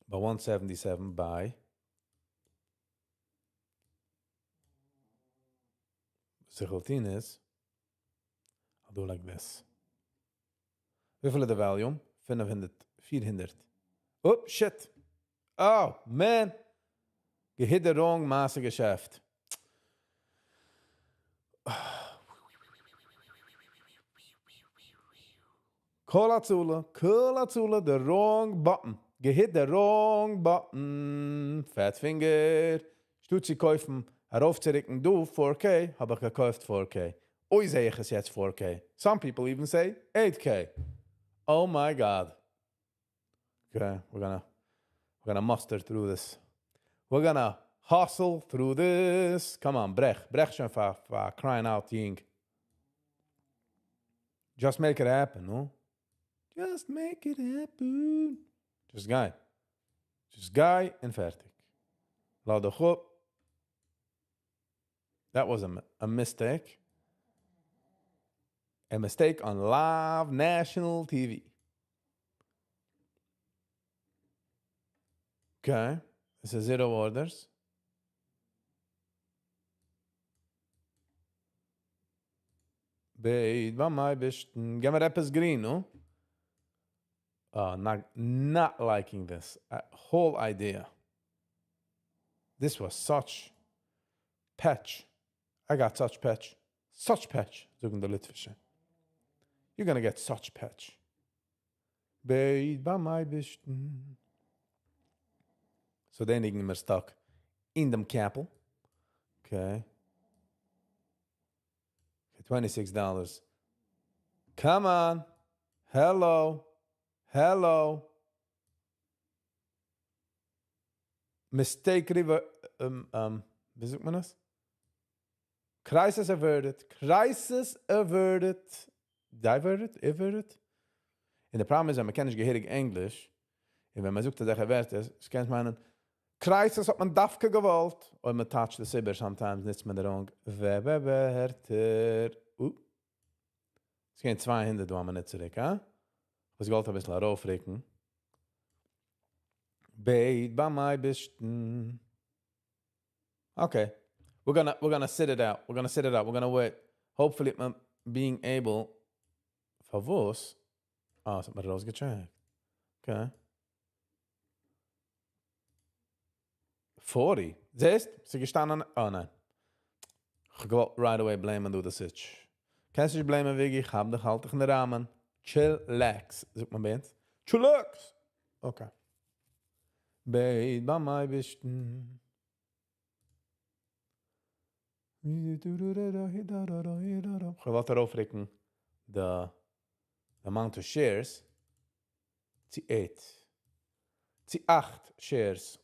ביי 177 buy. וואס איך וויל טון איז, I'll do like this. וויפיל איז די volume? 500, 400. Oh, shit. Oh, man. גע hit the wrong מעשה געשעפט. כל הצלה, כל הצלה, the wrong button. גע hit the wrong button. Fat finger. שטאט צו קויפן, ארויפצוריקן דא 4K, האב איך געקויפט 4K. אוי, זע איך עס יעצט 4K. Some people even say 8K. Oh my God. Okay, we're gonna muster through this. We're gonna hustle through this. Come on, ברעך. ברעך שוין for crying out יונג. Just make it happen, no? Just make it happen. Just גיי. Just גיי און פארטיג. לאז דיך אפ. That was a mistake. A mistake on live national TV. Okay, this is zero orders. בעט ביים אייבערשטן. גיב מיר עפעס green, no? Not liking this whole idea. This was such פעטש. I got such פעטש. Such פעטש, זאגן די ליטווישע. You're gonna get such פעטש. בעט ביים אייבערשטן. So דען ליגן מיר stuck אין דעם קעפל. Okay. $26. Come on. Hello. Hello. Mistake river ווי זאגט מען דאס? Crisis averted. Crisis averted. Diverted? Averted? און דער problem איז, אז מען קען נישט געהעריג ענגליש, און ווען מען זאגט אזעלכע ווערטער, עס קען מיינען, Crisis האט מען דווקא געוואלט, און מען טייטשט דאס איבער, sometimes ניצט מען the wrong ווערטער. עס גייען 200 דא האבן מיר צוריק, הא? וואס געוואלט א ביסל ארויפריקן. בעט ביים אייבערשטן. Okay. We're gonna sit it out. We're gonna sit it out. We're gonna wait. Hopefully being able פארוואס? אה, עס האט מיר ארויסגע check ט. Okay. 40. זעסט? ס'איז געשטאנען. Oh ניין. איך געוואלט right away blame ן דא די switch. קענסט נישט blame ן, וויגי. איך האב דיך, האלט דיך אין די ראמען. Chillax. זאגט מען ביי אונז. Chillax. Okay. בעט ביים אייבערשטן. איך וואלט ארויפריקן the amount of shares צו 8. צו 8 shares.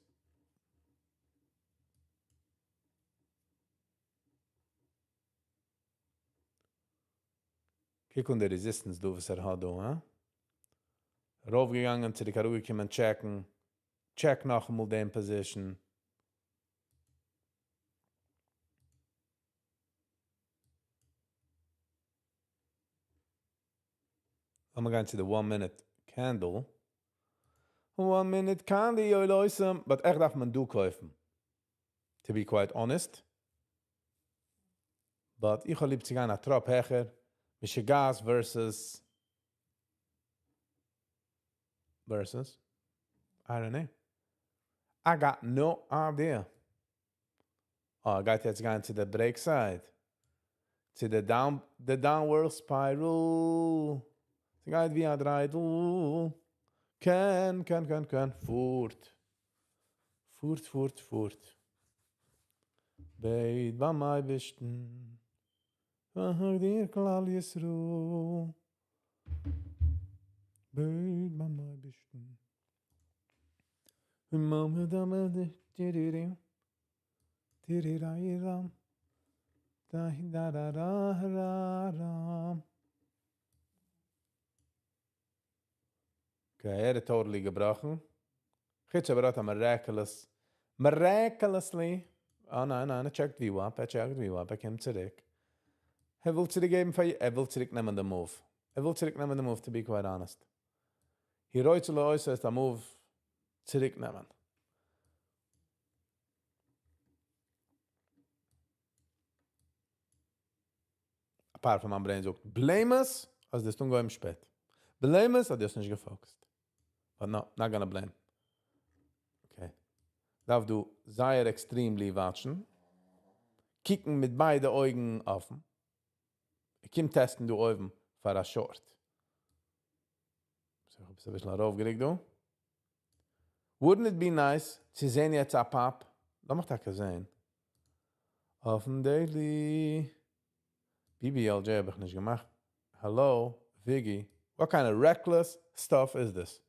קוק אן די resistance דא, וואס ער האט דא, הא? ארויפגעגאנגען, צוריק אראפגעקומען, check ן. Check נאכאמאל דעם position. לאמיר גיין צו די one minute candle. One minute candle, יוי לויסם. But עכט דארף מען דא קויפן. To be quite honest. But איך האב ליב צו גיין א טראפ העכער. משוגעת versus I don't know. I got no idea. אה, גייט יעצט גיין צו די break side. צו די down, the downward spiral. ס'גייט ווי א דריידל. קען, קען, קען, קען. פארט. פארט, פארט, פארט. בעט ביים אייבערשטן. פאר דיר כלל ישראל. בעט ביים אייבערשטן. מאמע דאמע די דירירי. דירירייראם. דא דא דא דא רא רא. Okay, ער האט totally געבראכן. חוץ אבער האט ער miraculous, miraculously, oh ניין, ניין, ער check ט VWAP, ער check ט VWAP, ער קומט צוריק. ער וויל צוריקגעבן פאר, ער וויל צוריקנעמען די move. ער וויל צוריקנעמען די move, to be quite honest. הירויצל אויס א move צוריקנעמען. א part פון מיין brain זאגט, blame עס, אז דו האסט אנגעהויבן שפעט. Blame עס, אז דו האסט נישט גע focus ט. But no, not gonna blame. Okay. דארף דו זייער extremely watch ן. קוקן מיט ביידע אויגן אפן. איך קום test ן דא אויבן פאר א short. So, איך האב עס א ביסל ארויפגערוקט דא. Wouldn't it be nice צו זען יעצט א pop? לאמיך טאקע זען. אויפן daily. BBLJ האב איך נישט געמאכט. Hello, Viggy. What kind of reckless stuff is this?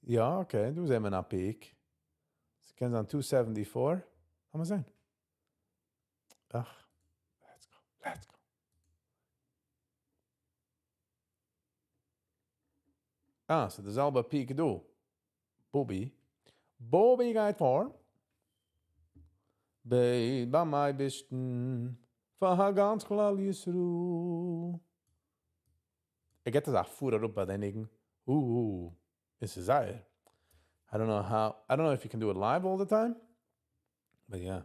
יא, okay, דא זעען מיר א peak. עס קען זיין 274. לאמיר זען. אך, let's go, let's go. אה, ס'איז די זעלבע peak דא. Bobby. Bobby גייט פאר. בעט ביים אייבערשטן פאר גאנץ כלל ישראל. ער גייט אזא פאר אראפ ביי די ניגון. עס איז זייער. I don't know how, I don't know if you can do it live all the time. But yeah.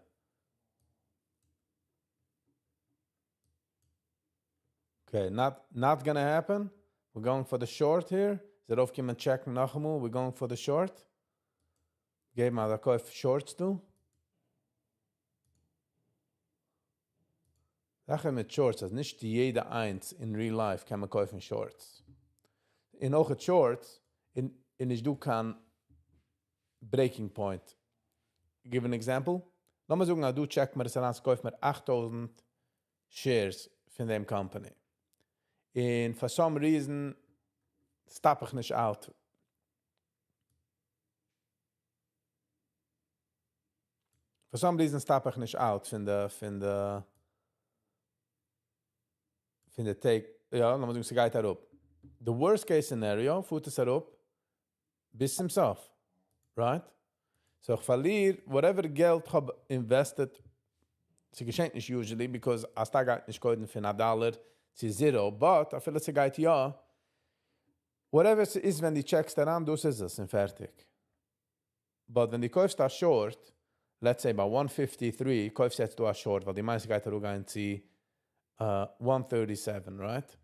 Okay, not gonna happen. We're going for the short here. איז ארויפגעקומען check ן נאכאמאל. We're going for the short. געב מיר א קויף shorts דא. זאך מיט shorts, אז נישט יעדע איינס in real life קען מען קויפן shorts. און אויך shorts, אין נישט דא קיין breaking point. Give an example. לאמיר זאגן, אז דו check מיר עס אריין, קויף מיר 8000 shares פון דעם company. און for some reason stop איך נישט out. For some reason stop איך נישט out פון די take, יא, לאמיר זאגן, ס'גייט אראפ. The worst case scenario, פארט עס אראפ, ביז צום סוף. Right? So איך פארליר whatever געלט איך האב invested, ס'געשעט נישט usually, because א stock גייט נישט קודם פון א דאלער צו zero, but אפילו ס'גייט יא, whatever עס איז, ווען דו check סט אריין, דאס איז עס, און פארטיג. But ווען דו קויפסט א short, let's say ביי 153, קויפסט יעצט דו א short, ווייל דו מיינסט גייט אראפגיין צו 137, right?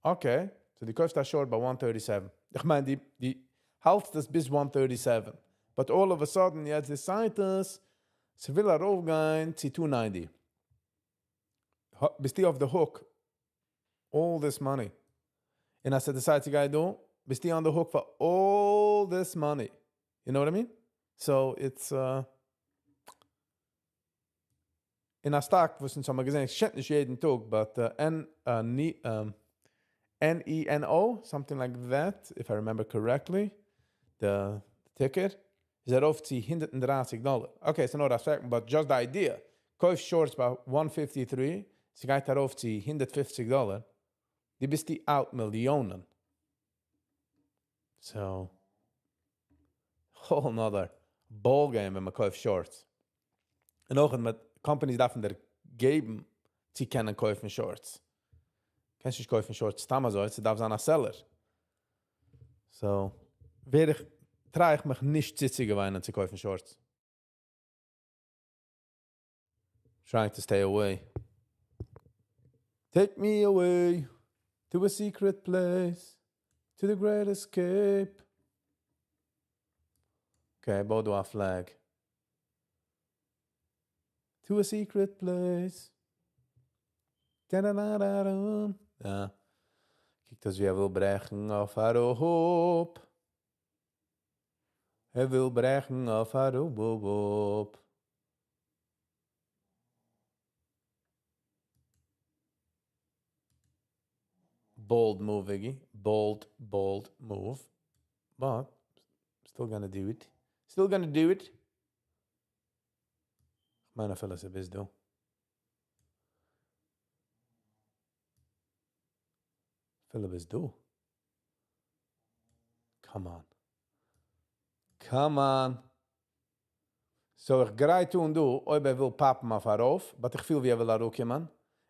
Okay, so דו קויפסט א short ביי 137. איך מיין, דו האלטסט עס ביז 137. But all of a sudden, יעצט decide עס, ס'וויל ארויפגיין צו 290. ביסטו off the hook all this money. און אז ס'decide ס'גייט דא, ביסטו on the hook for all this money. You know what I mean? So it's אין א stock, וואס אונז האבן געזען, ס'געשעט נישט יעדן טאג, but N, NENO, something like that, if I remember correctly, the ticker, איז ארויף צו 130 דאלער. Okay, it's not a second, but just the idea. קויף shorts ביי 153, ס'גייט ארויף צו 150 דאלער. דו ביסט out מיליאנען. So, whole nother ball game ווען מען קויפט shorts. און אויך מיט Companies דארפן דיר געבן צו קענען קויפן shorts. קענסט נישט קויפן shorts סתם אזוי, ס'דארף זיין א seller. So, ווער איך, try איך מיך נישט צוצוגעוויינען צו קויפן shorts. Trying to stay away. Take me away to a secret place, to the great escape. Okay, בוי דא א flag. To a secret place. יא. קוקט אויס ווי ער וויל ברעכן אויף אראפ. ער וויל ברעכן אויף אראפ. Bold move, Iggy. Bold, bold move. But, still gonna do it. Still gonna do it. מיין אפילו ס'ביז דא. אפילו ביז דא. Come on. Come on. So איך גרייט אן דא, אויב ער וויל פאפן אויף ארויף, but איך פיל ווי ער וויל אראפקומען.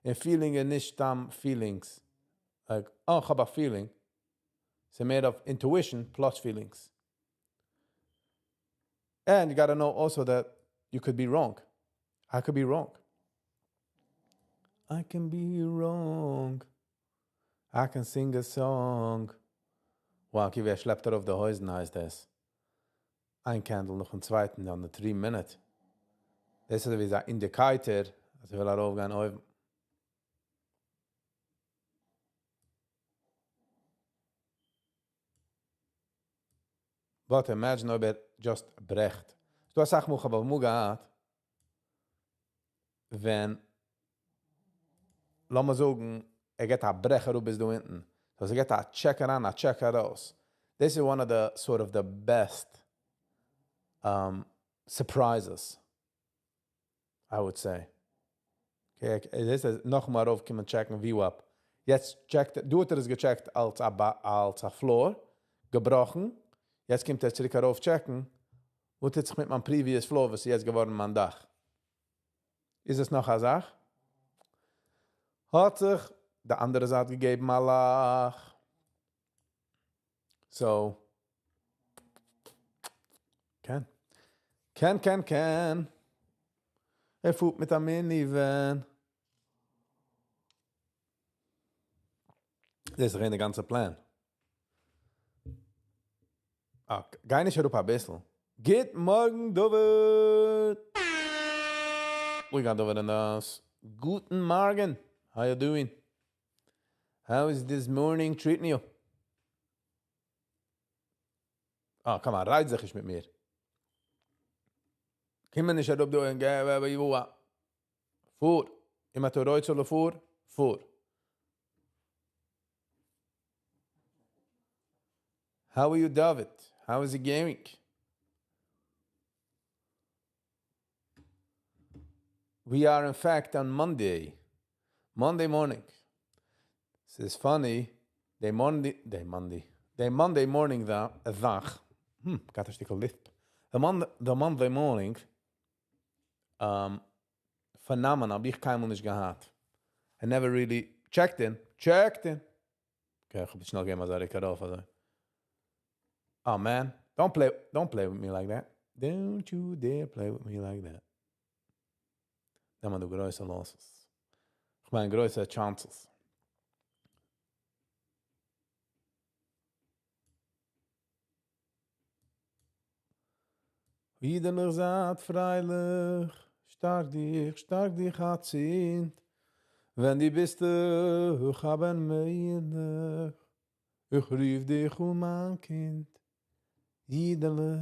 און feeling איז נישט סתם feelings. Like, oh, איך האב א feeling. It's made of intuition plus feelings. And you gotta know also that you could be wrong. I could be wrong. I can be wrong. I can sing a song. Wow, okay, ווער שלעפט ארויף די הויזן הייסט דאס. איין candle נאכן צווייטן, on the 3 minute. דאס איז ווי אן indicator, אז ער וויל ארויפגיין אויבן. But imagine אויב ער just ברעכט. דו האסט אסאך מאל, כ'האב אמאל געהאט, ווען, לאמיר זאגן, ער געט א ברעך אראפ ביז דא אונטן. So ער געט א check אריין, א check ארויס. This is one of the sort of the best surprises, I would say. Okay, דאס איז נאכאמאל ארויפקומען checken VWAP. יעצט checkt, דא האט ער עס געcheckt אלס א floor, געבראכן. יעצט קומט ער צוריק ארויף checken. וואס טוט זיך מיט מיין previous floor, וואס איז יעצט געווארן מיין דאך? איז עס נאך א זאך? האט זיך די אנדערע זייט געגעבן א לאך. So, קען. קען, קען, קען. ער פארט מיט א minivan. דאס איז דער גאנצער plan. אה, גיי נישט אראפ א ביסל. גוט מארגן, David. We got David in the house. גוטן מארגן. How you doing? How is this morning treating you? Ah, come on, רייד זיך נישט מיט מיר. קום נישט אראפ דא און גיי, פאר. אם אתה רוצה לפור, פאר. How are you, David? How is it going? We are in fact on Monday. Monday morning. This is funny. The Monday, the Monday, the Monday morning the זאך. גאט א שטיקל lisp. The Monday morning phenomenon האב איך קיינמאל נישט געהאט. I never really checked in. Checked in. Okay, איך האב שנעל געגעבן אזא ריק ארויף אזוי. Oh man, don't play with me like that. Don't you dare play with me like that. נעם דו גרויסע losses. איך מיין גרויסע chances. ווידער זייט פרייליך, שטארק דיך, שטארק דיך אצינד. ווען דו ביסט איך האבן מלך, איך רוף דיך אן מיין קינד. אידעלע,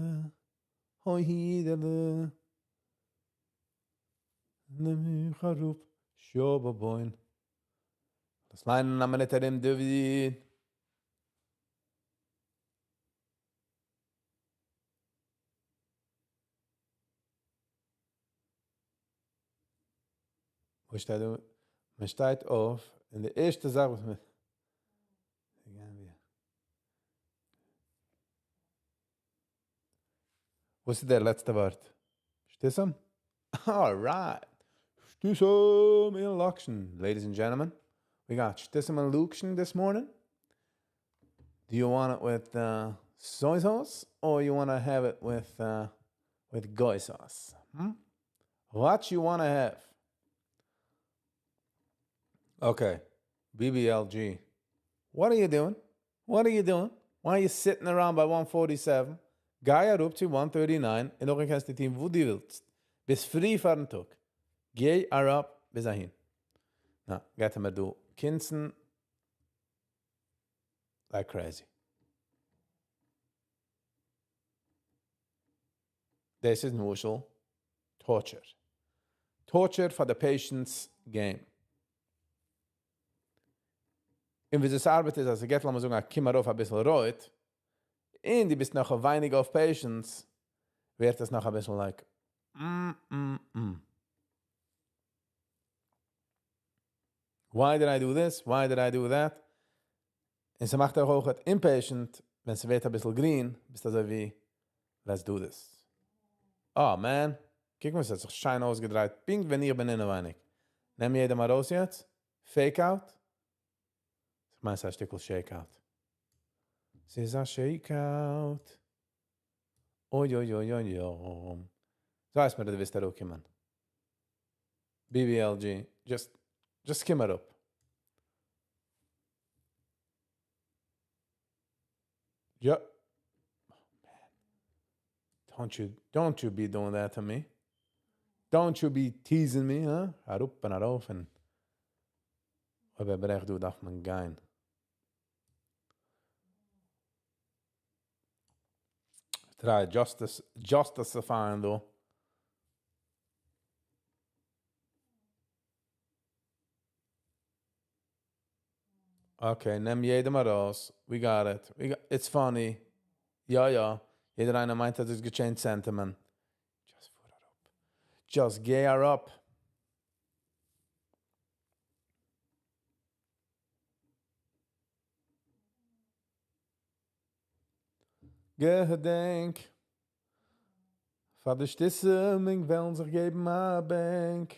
הוי אידעלע. נעם מיך אראפ, שאבאבוין. דאס ליינען א מינוט ארום, David. וואו שטייט דא? מען שטייט אויף, און די ערשטע זאך וואס מען גייען מיר. וואס איז דער לעצטע ווארט? שטיסם? All right. שטותים און לאקשן, ladies and gentlemen, we got שטותים און לאקשן this morning. Do you want it with soy sauce or you want to have it with uh, with goy sauce? Hmm? What you want to have? Okay, BBLG. What are you doing? What are you doing? Why are you sitting around by 147? גיי אראפ צו 139 און נאכדעם קענסטו טון וואס דו ווילסט. ביסט free פארן טאג. גיי אראפ ביז אהין. נא, גייט ער מיר דא קונצן like crazy. דאס איז למשל torture. Torture פאר די patience game. און וויאזוי ס'ארבעט איז אז ס'געט לאמיר זאגן א קום ארויף אביסל רויט, און דו ביסט נאך ווייניג אויף patience, ווערט עס נאך אביסל like mm. Why did I do this? Why did I do that? און ס'מאכט דיך אויך impatient ווען ס'ווערט אביסל גרין, ביסט אזוי ווי let's do this. אה man, קוק ווי ס'האט זיך שיין אויסגעדרייט פונקט ווען איך בין אינעווייניג. נעם יעדעם ארויס יעצט. Fake out. כ'מיין ס'איז א שטיקל shake out. ס'איז א shake out. אוי אוי אוי אוי אוי. זיי ווייסט מיר אז דו ווילסט אראפקומען. BBLG, just, just קום אראפ. יא. Don't you, don't you be doing that to me. Don't you be teasing me, הא? אראפ און ארויף און אויב ער ברעכט דא דארף מען גיין. Try justifying דא. Okay, נעם יעדעם ארויס. We got it. We got, it's funny. יא יא. יעדער איינער מיינט אז עס גע change sentiment. Just פאר אראפ. Just גיי אראפ. געדענק, פאר די שטותים ענק וועלן זיך געבן א בענק.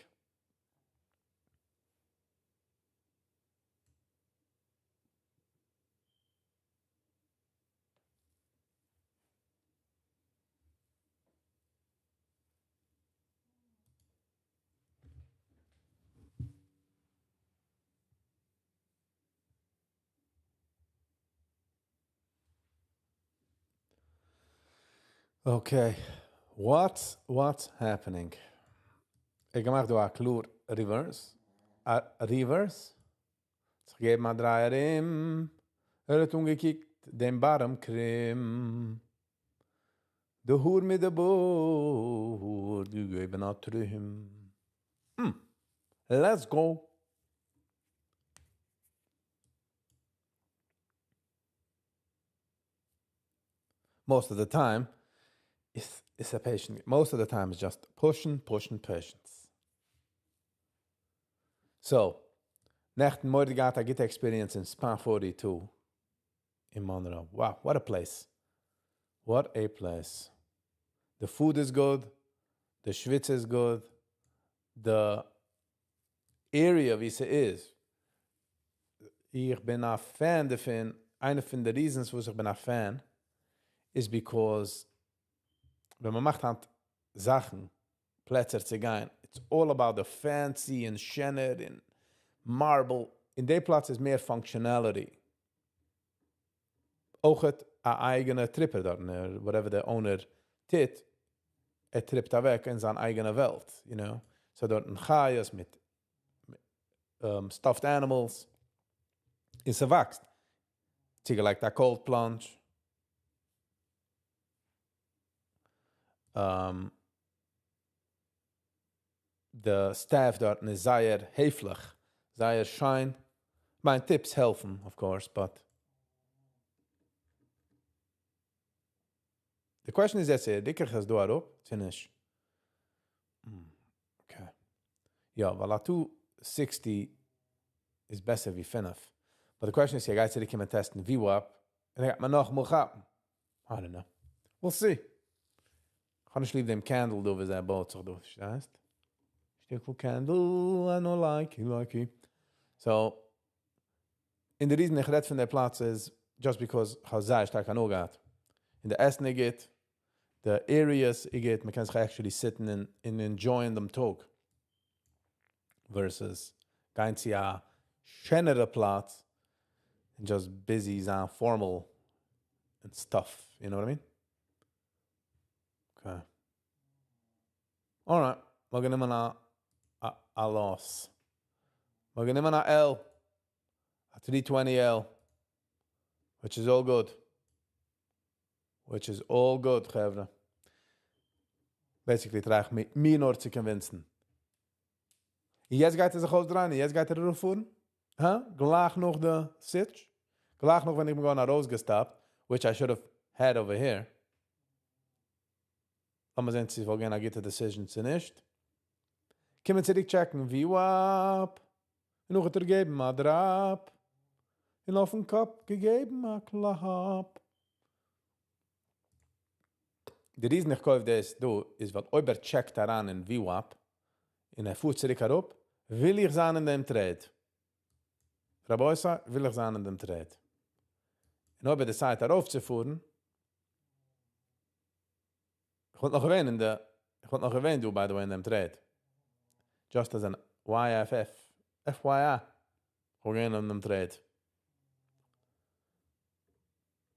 Okay, what's what's happening? איך געמאכט דא א קלאר reverse, א reverse, זיך געגעבן א דריי ארום, ער האט אנגעקוקט דעם bottom קרום, די האר מיט די בארד געגעבן א trim. Let's go! Most of the time איז איז א patient, most of the time איז just pushen pushen patience. So, נעכטן מורא'דיג געהאט א גוטע experience אין Spa 42 אין Monroe. Wow, what a place. What a place. די food איז good, די שוויץ איז good, די area ווי ס'איז. איך בין א fan דערפון, איינע פון די reasons וואס איך בין א fan איז because ווען מ'מאכט היינט זאכן, פלעצער צו גיין, it's all about די fancy און שענער און marble, אין די פלאץ איז מער functionality. אויכעט א אייגענע tripper דארטן, ער whatever די owner טוט, ער טריפט אוועק אין זיין אייגענע וועלט, you know, ס'איז דארטן חיות מיט stuffed animals, און ס'וואקסט, צוגעלייגט א cold plunge. די staff דארטן איז זייער העפליך, זייער שיין, מיין tips העלפן of course but. די question איז יעצט רוק איך עס דא אראפ צו נישט? Okay. יא ווייל א two sixty איז בעסער ווי פינף. But די question איז צו ער גייט צוריק קומען טעסטן VWAP און ער גייט מיר נאכאמאל כאפן. I don't know. We'll see. כ'האב נישט ליב דעם candle דא וויאזוי ער בויט זיך דא, פארשטייסט? שטיקל candle, I no likey likey. So, און די reason איך רעד פון די פלאץ איז just because איך האב זייער שטארק הנאה געהאט. און די עסן איז גוט, די areas איז גוט, מען קען זיך actually sit ן און enjoy ען דעם טאג. Versus גיין צו א שענערע פלאץ און just busy זיין formal and stuff, you know what I mean? Okay. Alright, מ'האט גענומען א א loss. מ'האט גענומען א L. א 320 L. Which is all good. Which is all good, חברה. Basically try איך מיר נאר צו convince ן. און יעצט גייט ער זיך אויסדרייען, און יעצט גייט ער ארויפפארן. הא? גלייך נאך די switch. גלייך נאך ווען איך בין געווארן ארויסגעסטאפט, which I should have had over here. לאמיר זען צו ס'וואלט געווען א גוטע decision צו נישט. קומען צוריק check ן VWAP. און נאך האט ער געגעבן א drop. און אויפן קאפ געגעבן א קלאפ. די reason איך קויף דאס דא איז ווייל אויב ער check ט אריין אין VWAP און ער פארט צוריק אראפ, וויל איך זיין אין דעם trade. רבותי, וויל איך זיין אין דעם trade. און אויב ער decide ט ארויפצופארן, איך וואלט נאך געווען אין די, איך וואלט נאך געווען דא by the way אין דעם trade. Just as an YFF, FYI, איך וואלט געווען אין דעם trade.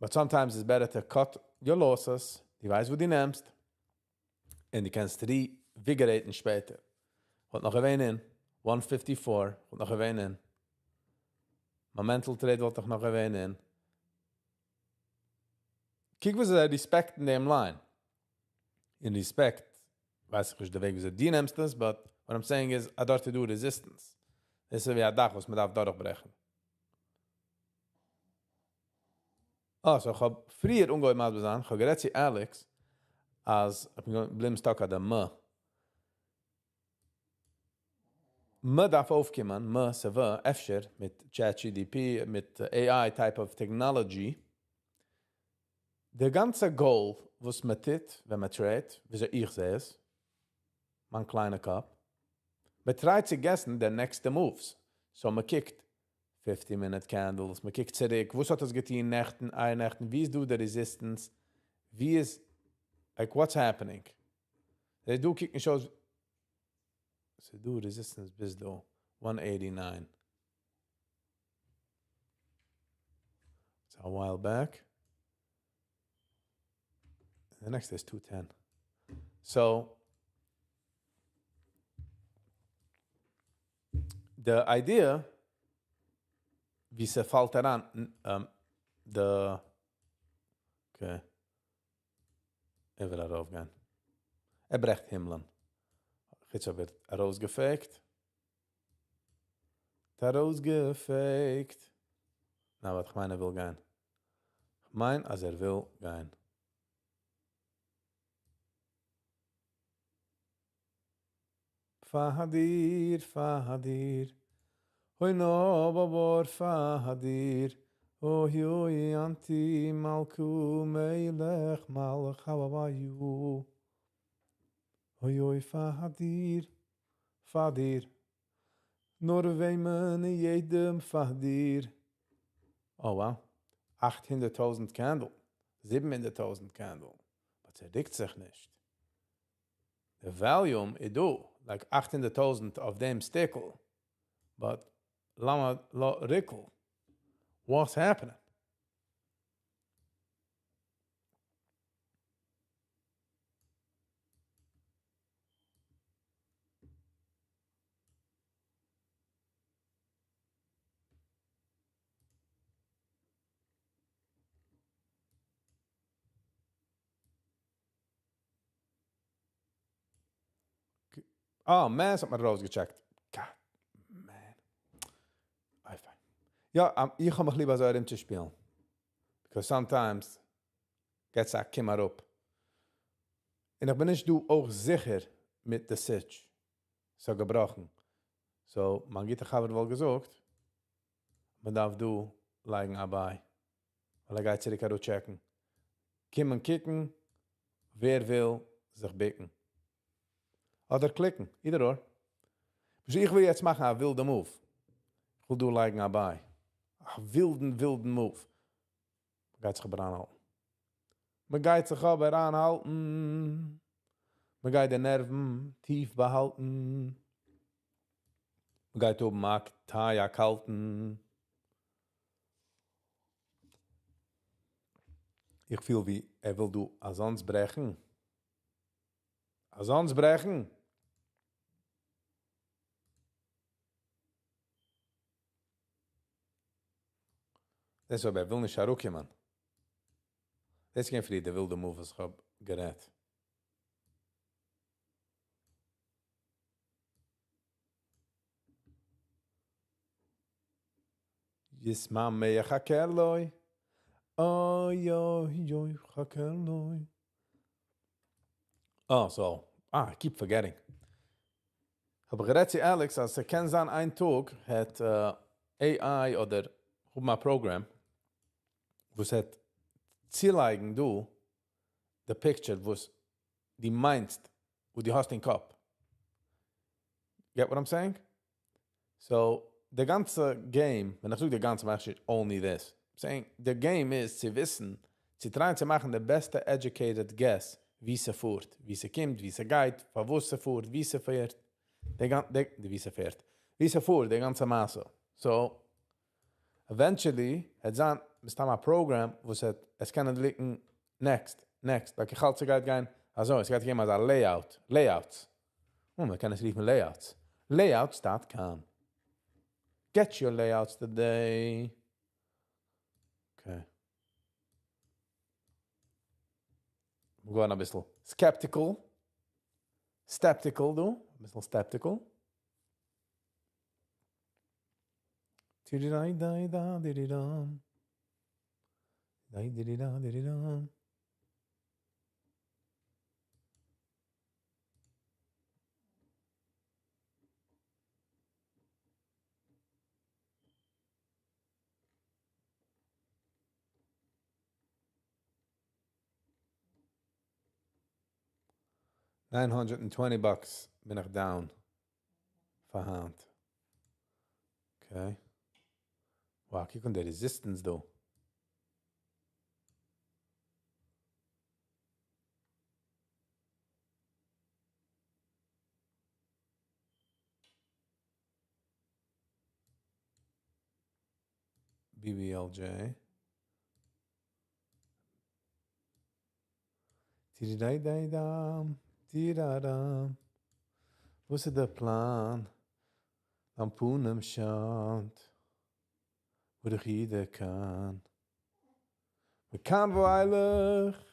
But sometimes it's better to cut your losses, דו ווייסט וואו דו נעמסט, און דו קענסט reinvigorate ן שפעטער. וואלט נאך געווען אין 154, וואלט נאך געווען אין. מיין mental trade וואלט איך נאך געווען אין. קוק וואס זיי respect ן דעם line. אין respect, ווייס איך נישט די וועג וויאזוי דו נעמסט עס, but what I'm saying is, אז דארט איז דא resistance. דאס איז ווי א דאך וואס מען דארף דורכברעכן. אה, so איך האב פריער אנגעהויבן מסביר זיין, איך האב גערעדט צו Alex, אז איך בין געבליבן stuck אויף די מ. מ דארף אויפקומען, מ, ס ו, אפשר, מיט ChatGDP, מיט AI type of technology. די גאנצע goal וואס מען טוט ווען מען trade ט, וויאזוי איך זע עס, מיין קליינע קאפ, מען try ט צו guess ן די next ע moves. So מען קוקט 50 minute candles, מען קוקט צוריק, וואס האט עס געטון נעכטן, אייערנעכטן, ווי איז דא די resistance, ווי איז, like what's happening? דא קוקט נישט אויס, ס'איז דא resistance ביז דא, 189. It's a while back. The next is 210. So the idea ווי ס'פאלט אריין די okay ער וויל ארויפגיין. ער ברעכט הימלען. חוץ אויב ער ארויסגע fake ט. ארויסגע fake ט. נא, ווארט, איך מיין ער וויל גיין. איך מיין אז ער וויל גיין. פאר דיר, פאר דיר. אוי נא, באבור, פאר דיר. אוי אוי, אנטי מלכו מלך מלך הוויו. אוי אוי, פאר דיר, פאר דיר. נאר וועמען יעדעם פאר דיר. Oh wow. 800.000 candle. 700.000 candle. But ער ריקט זיך נישט. The volume איז דא, like 800.000 אויף דעם שטיקל. But למה לא ריקל? What's happening? Oh man, ס'האט מיר ארויסגע check ט. God, man. איי פיין. יא, איך האב מיך ליב אזוי ארומצושפילן. Because sometimes gets א קום אראפ. און איך בין נישט דא אויך זיכער מיט די switch. ס'האט געבראכן. So, מיין גוטער חבר וואלט געזאגט, מען דארף דא לייגן א buy. ווייל ער גייט צוריק אראפ check ן. קומען קוקן, ווער וויל זיך בוקן. אדער click ן, either or. איך וויל יעצט מאכן א ווילדע move. איך וויל דא לייגן א buy. א ווילדן, ווילדן move. מ'גייט זיך אבער איינהאלטן. מ'גייט זיך אבער איינהאלטן. מ'גייט די נערוון טיף באהאלטן. מ'גייט האבן א טיי א קאלטן. איך פיל ווי ער וויל דא אזאנס ברעכן. אזאנס ברעכן. דאס אבער ער וויל נישט אראפקומען. דאס איז געווען פריער די ווילדע move וואס איך האב גערעדט. ישמע יחכה לו. אוי אוי אוי חכה לו. Oh, so, ah, I keep forgetting. האב איך גערעדט צו Alex, אז ס'קען זיין איין טאג, האט AI אדער האבן א program, וואס האט צולייגן דא the picture וואס דו מיינסט, וואס דו האסט אין קאפ. Get what I'm saying? So, די גאנצע game, ווען איך זאג די גאנצע, מיין איך נישט only this. I'm saying, the game איז צו וויסן, צו try ען צו מאכן די בעסטע educated guess, ווי ס'פארט, ווי ס'קומט, ווי ס'גייט, פארוואס ס'פארט, ווי ס'פארט, די גאנ, די, ווי ס'פארט, ווי ס'פארט, די גאנצע מעשה. So, eventually, וועט זיין, מסתם א program, וואס האט, עס קען קליקן, next, next, like איך האלט ס'גייט גיין, אזוי, עס גייט געבן אזא layout, layouts. Oh, מען קען עס רופן layouts. Layouts.com. Get your layouts today. Okay. מיר גייען א ביסל skeptical. Skeptical, דא. א ביסל skeptical. Di-di-da-di-da, di-di-dam. Di-di-da, di-di-dam. 920 bucks בין איך down פאר היינט. Okay. Wow, קוק אן די resistance דא. BBLJ. Di-di-dai-dai-dam, di-da-dam. וואס איז דער פלאן? דיין פנים שיינט. וואו דיך יעדער קען. מכאן ואילך.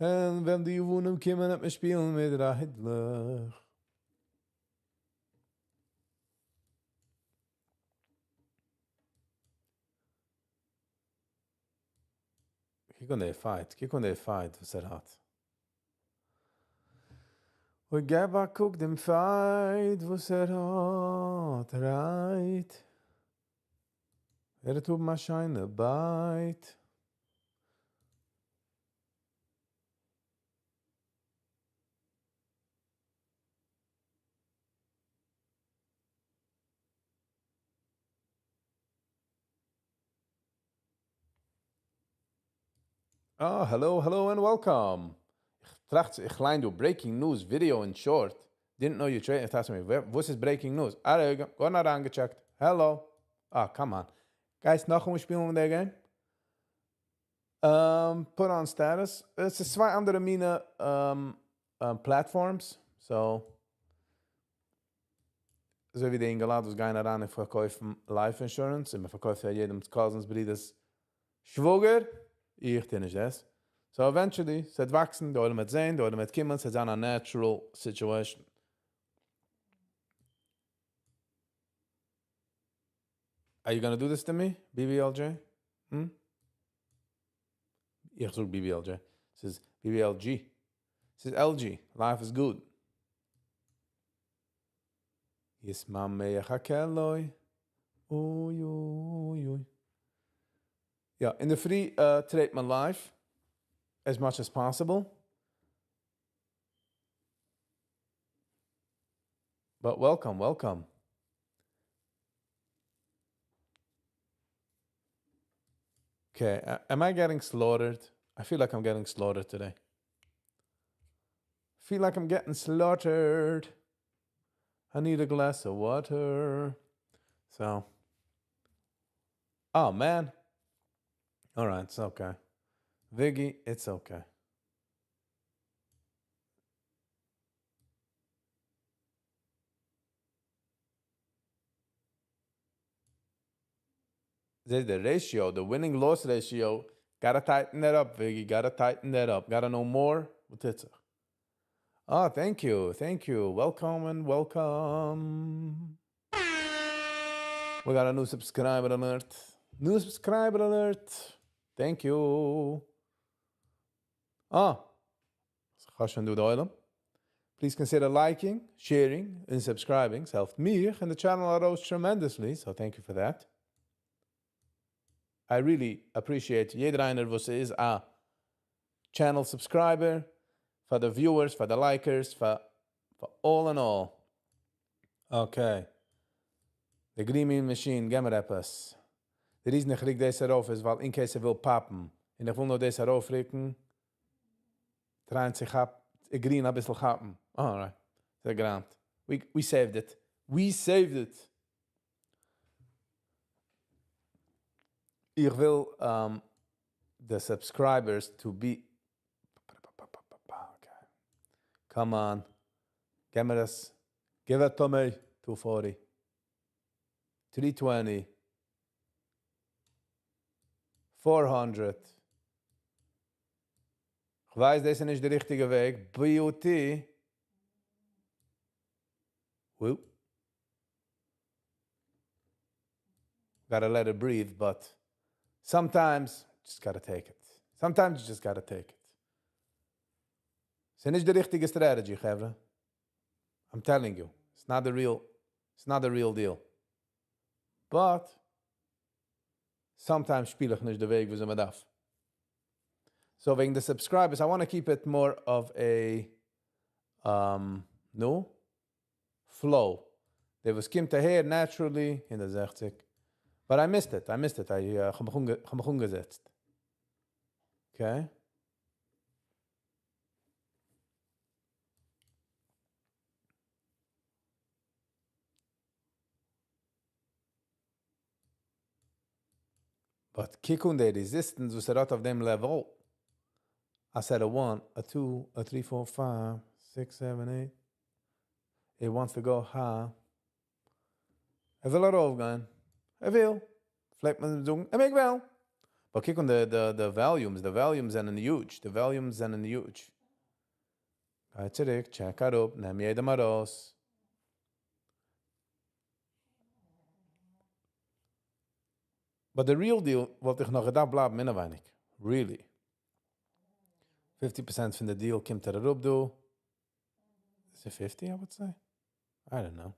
און ווען די יוונים קומען, וועט מען שפילן מיט ריידלעך. קוק אן די fight, קוק אן די fight, וואס ער האט. אוי, געב א קוק דעם fight, וואס ער האט, right? ער האט אויבן א שיינע bite. Ah, hello, hello and welcome. איך טראכט, איך ליין דא breaking news video in short. Didn't know you trade. איך טראכט מיר, וואס איז breaking news? אה, רגע, גארנישט אריינגעטשעקט. Hello. Ah, come on. גייסט נאכאמאל שפילן מיט דער game? Put on status. עס איז צוויי אנדערע מינע platforms. So, אזוי ווי די אינגעלייט וואס גייען אריין און פארקויפן life insurance און מען פארקויפט פאר יעדעם cousins, ברודערס, שוואגער. איך טו נישט דאס. So eventually, ס'וועט וואקסן, די עולם וועט זען, די עולם וועט קומען, ס'וועט זיין א natural situation. Are you gonna do this to me, BBLJ? Hm? איך זאג BBLJ. ס'איז BBLG. ס'איז LG. Life is good. ישמע יחכה לו. אוי אוי אוי. יא, אין די פרי trade מען live as much as possible. But welcome, welcome. Okay, am I getting slaughtered? I feel like I'm getting slaughtered today. Feel like I'm getting slaughtered. I need a glass of water. So, oh man. All right, it's okay. Viggy, it's okay. There's the ratio, the winning loss ratio. Gotta tighten that up, Viggy. Gotta tighten that up. Gotta know more. וואס טוט זיך? Ah, thank you. Thank you. Welcome and welcome. We got a new subscriber alert. New subscriber alert. Thank you. Ah. חשון דו דער עולם. Please consider liking, sharing, and subscribing. ס'העלפט מיר and the channel ארויס tremendously, so thank you for that. I really appreciate יעדער איינער וואס איז א channel subscriber, פאר the viewers, פאר the likers, for all and all. Okay. The green machine, גיב מיר עפעס. The reason איך ריק דאס ארויף איז, ווייל in case ער וויל pop ן. און איך וויל נאר דאס ארויפריקן, try ען צו כאפ, green א ביסל כאפן. Alright. The grant. We saved it. We saved it. איך וויל the subscribers to be okay. Come on. גיב מיר עס. Give it to me. 240. 320. 400. איך ווייס, דאס איז נישט דער ריכטיגע וועג. BOT. Whoop. Gotta let it breathe, but sometimes just gotta take it. Sometimes you just gotta take it. ס'איז נישט די ריכטיגע strategy, חברה. I'm telling you, it's not the real deal. But sometimes שפיל איך נישט די וועג, ווי מען דארף. So וועגן the subscribers, I want to keep it more of a no flow. דער וואס קומט אהער naturally אין די 60. But I missed it. I missed it. I האב מיך אנגעזעצט. Okay. But קוק אן די resistance, וואס ער האט אויף דעם level. I said a 1, a 2, a 3, 4, 5, 6, 7, 8. It wants to go high. ער וויל ארויפגיין. ער וויל. פלעגט מען זאגן, ער מעג וועלן. But קוק אן the volumes. The volumes זענען huge. The volumes זענען huge. גיי צוריק, check אראפ, נעם יעדעם ארויס. But the real deal וואלט איך נאך געדארפט בלייבן אינעווייניג. Really. 50% פון די deal קומט ער אראפ דא. Is it 50, I would say? I don't know.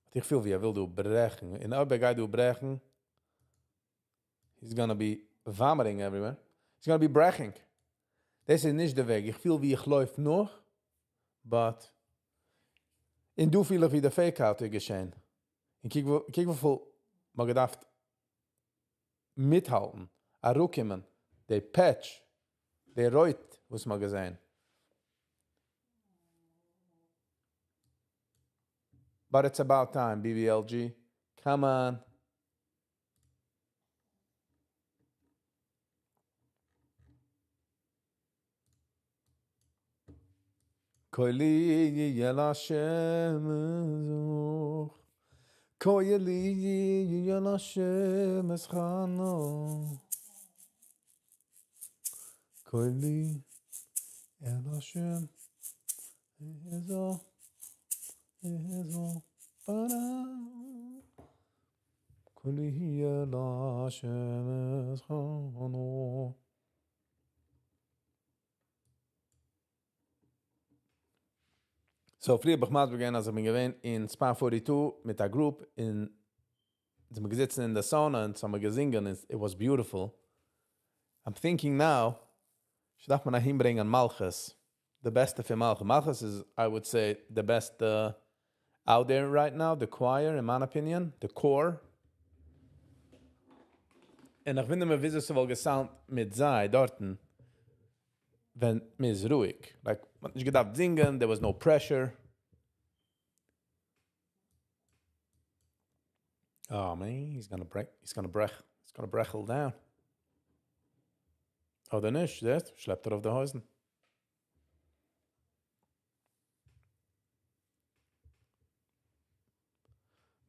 But איך פיל ווי ער וויל דא ברעכן. און אויב ער גייט דא ברעכן, he's gonna be vomiting everywhere. He's gonna be breaking. דאס איז נישט דער וועג. איך פיל ווי איך לויף נאך, but און דא פיל איך ווי דער fake out איז געשען. און קוק וויפיל מ'האט געדארפט מיטהאלטן, אראפקומען, די פעטש, די רויט, וואס מ'האט געזען. But it's about time, BBLG. Come on. קולי אל השם אזוך. קולי אל השם אזכנו. קולי אל השם אזוך. אזוך. קולי אל השם אזכנו. So, פריער האב איך מסביר געווען, אז איך בין געווען אין Spa 42 מיט א group אין זענען מיר געזיצן אין די sauna און האבן געזונגען, it was beautiful. I'm thinking now, דארף מען אהינברענגען מלכות, the בעסטע פון מלכות. מלכות איז, I would say, the best. out there right now, the choir, in my opinion, the core. און איך וואונדער מיר, וויאזוי ס'וואלט גע sound מיט זיי דארטן, ווען מ'איז רואיג. Like, מ'האט נישט געדארפט זינגען, there was no pressure. Oh man, he's gonna break, he's gonna break, he's gonna break down. אדער נישט, זעסט? שלעפט ער אויף די הויזן.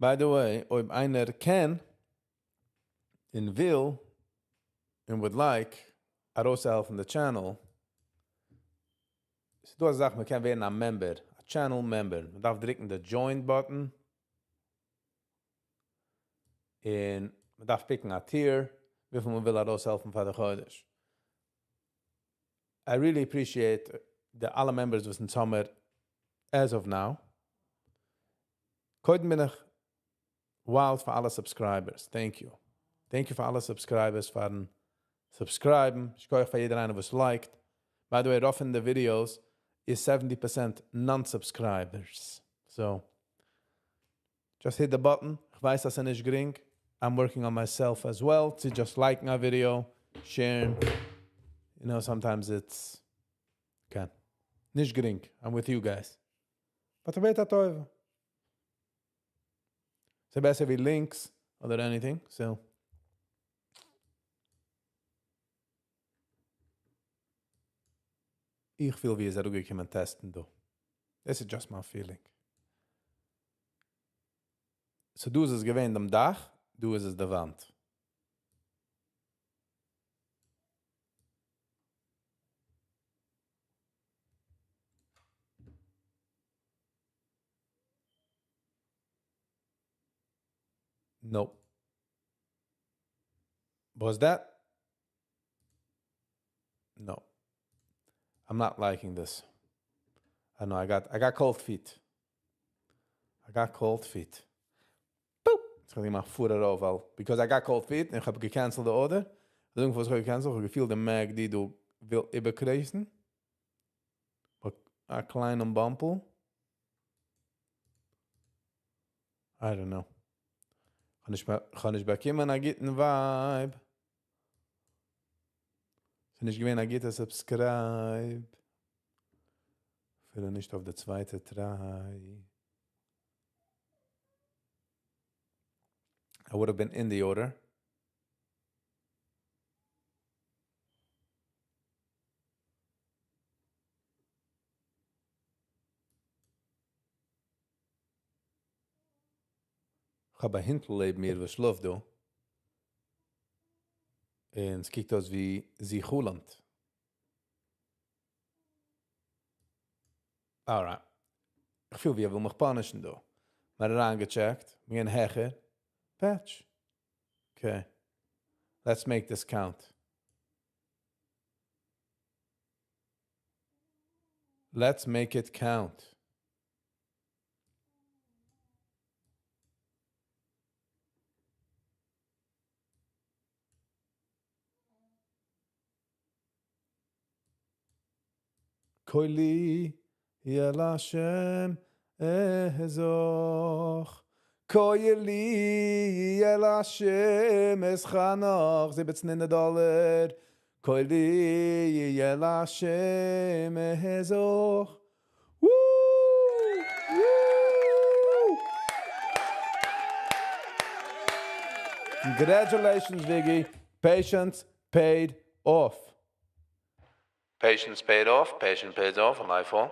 By the way, אויב איינער קען און וויל און would like ארויסהעלפן the channel, ס'איז דא א זאך, מען קען ווערן א member, א channel member. מען דארף דריקן the join button און מען דארף pick ן א tier, וויפיל מען וויל ארויסהעלפן פאר די חודש. I really appreciate די אלע members וואס אונז האמיר as of now. קודם בין איך wild פאר אלע subscribers. Thank you. Thank you פאר אלע subscribers פארן subscribe ן. שכוח פאר יעדער איינער וואס like ט. By the way, רוב פון די videos איז 70% non-subscribers. So, just hit the button. איך ווייס, אז ס'איז נישט גרינג. I'm working on myself as well to just like a video, share. Sometimes it's okay. נישט גרינג. I'm with you guys. But בעט א טובה. ס'איז בעסער ווי links אדער anything. So איך פיל ווי ער איז אראפגעקומען test ן דא. This is just my feeling. So דא איז עס געווען דעם דאך, דא איז עס די וואנט. No. Was that? No. I'm not liking this. I know I got cold feet. I got cold feet. Boop. יעצט גיי איך מאל פאר ארויף, ווייל because I got cold feet, איך האב גע cancel ט the order. וואס האב איך גע cancel ט? איך האב געפילט די MACD דא וויל איבערקרייזן. א קליינעם bump ל. I don't know. קען נישט באקומען א גוטן vibe. ס'איז נישט געווען א גוטע subscribe. אפילו נישט אויף די צווייטע try. I would have been in the order. איך האב א הינטל לעבן מיר, וואס שלאפט דא. און עס קוקט אויס ווי זי חלומ'ט. Alright. איך פיל ווי ער וויל מיך punish ן דא. מיר אריינגע check ט. מיר גייען העכער. Patch. Okay. Let's make this count. Let's make it count. קולי אל השם אזעוך. קולי אל השם אתחנך. 17 דאלער. קולי אל השם אזעוך. Woo! Woo! Congratulations, Viggy. Patience paid off. Patience paid off. Patience paid off on iPhone.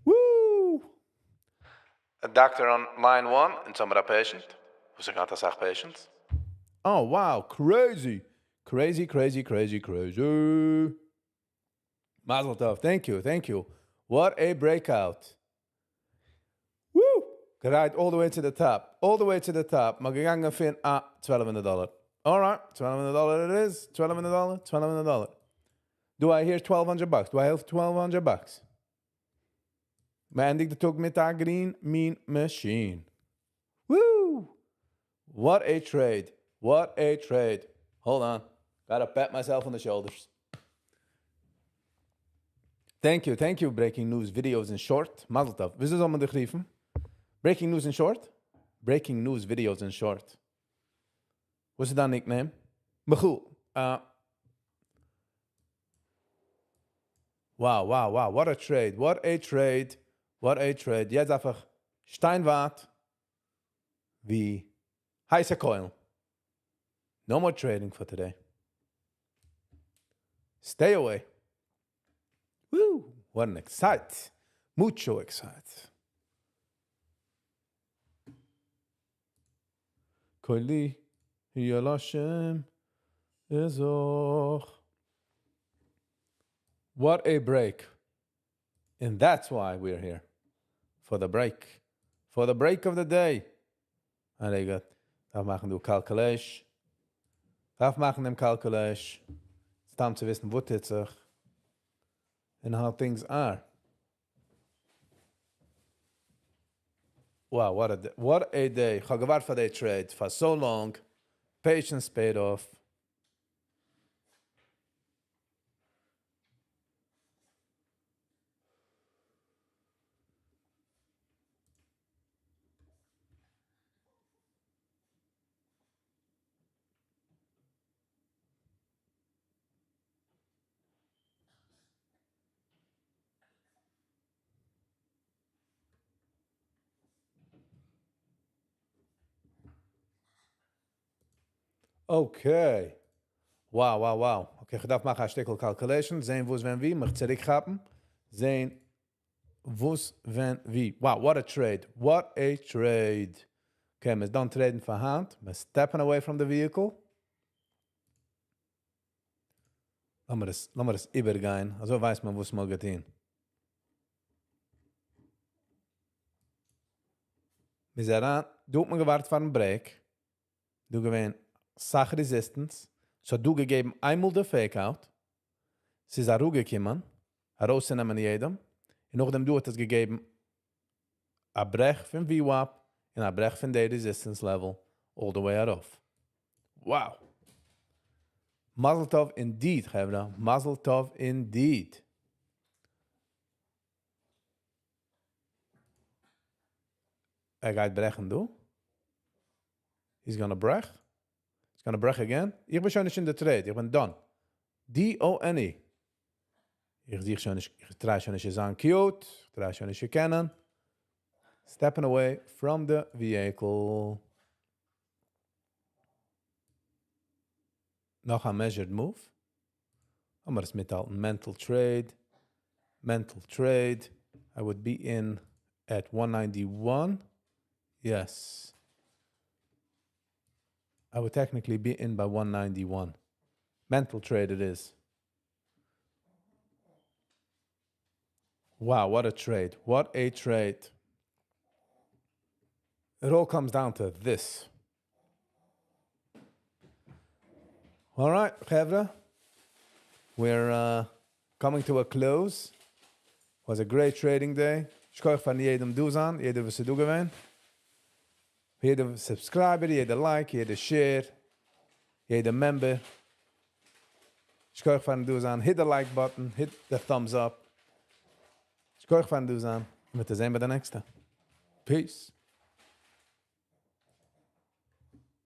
Woo! A doctor on line one and some other patient. וואס איך האט patients. Oh, wow. Crazy. Crazy, crazy, crazy, crazy. Mazel tov. Thank you. Thank you. What a breakout. Woo! Right all the way to the top. All the way to the top. מ'איז געגאנגען פון א 1200 dollar. All right, 1200 dollar it is. 1200 dollar, 1200 dollar. Do I hear 1200 bucks? Do I have 1200 bucks? מ'ענדיגט די טאג מיט א green mean machine. Woo! What a trade. What a trade. Hold on. Gotta pat myself on the shoulders. Thank you, thank you, breaking news videos in short. Mazel tov. וויאזוי זאל מען דיך רופן? Breaking news in short? Breaking news videos in short. וואס איז דיין nickname? Michul. Wow. What a trade. What a trade. What a trade. יעצט דארף איך שטיין ווייט ווי הייסע קוילן. No more trading for today. Stay away. Woo! What an excite. Mucho excite. קולי יהיה להשם אזוך. What a break. And that's why we're here. For the break. For the break of the day. רגע, דארף מאכן דא calculation. דארף מאכן דעם calculation. סתם צו וויסן, וואו טוט זיך. And how things are. Wow, what a day. איך האב געווארט פאר די trade for so long. Patience paid off. Okay. Wow. Okay, איך דארף מאכן א שטיקל calculation, זען וואס, ווען, ווי, מיך צוריקכאפן. זען וואס, ווען, ווי. Wow, what a trade. What a trade. Okay, מ'איז done trading פאר היינט. We're stepping away from the vehicle. לאמיר עס איבערגיין. אזוי ווייסט מען, וואס מ'האט געטון. מיר זענען אריין, דא האט מען געווארט פאר דעם break. דא געווען אסאך resistance. ס'האט דא געגעבן איינמאל די fake out. ס'איז אראפגעקומען, ארויסנעמען יעדעם. און נאכדעם דא האט עס געגעבן א ברעך פון VWAP און א ברעך פון די resistance level all the way ארויף. Wow. מזל טוב indeed, חברה. מזל טוב indeed. ער גייט ברעכן, דא. He's gonna break. He's gonna break again. איך בין שוין נישט אין די trade. איך בין done. D-O-N-E. איך זע שוין נישט, איך try שוין נישט צו זיין cute. איך try שוין נישט צו קענען. Stepping away from the vehicle. נאך א measured move. לאמיר עס מיטהאלטן. Mental trade. Mental trade. I would be in at 191. Yes. I would technically be in by 191. Mental trade it is. Wow, what a trade. What a trade. It all comes down to this. All right, חברה. We're coming to a close. Was a great trading day. שכוח פאר יעדעם דא זיין, יעדער וואס איז דא געווען. יעדער subscriber, יעדער like, יעדער share, יעדער member. שכוח פאר דא זיין. Hit the like button, hit the thumbs up. שכוח פאר דא זיין. מיר זען ביי די נעקסטע. Peace.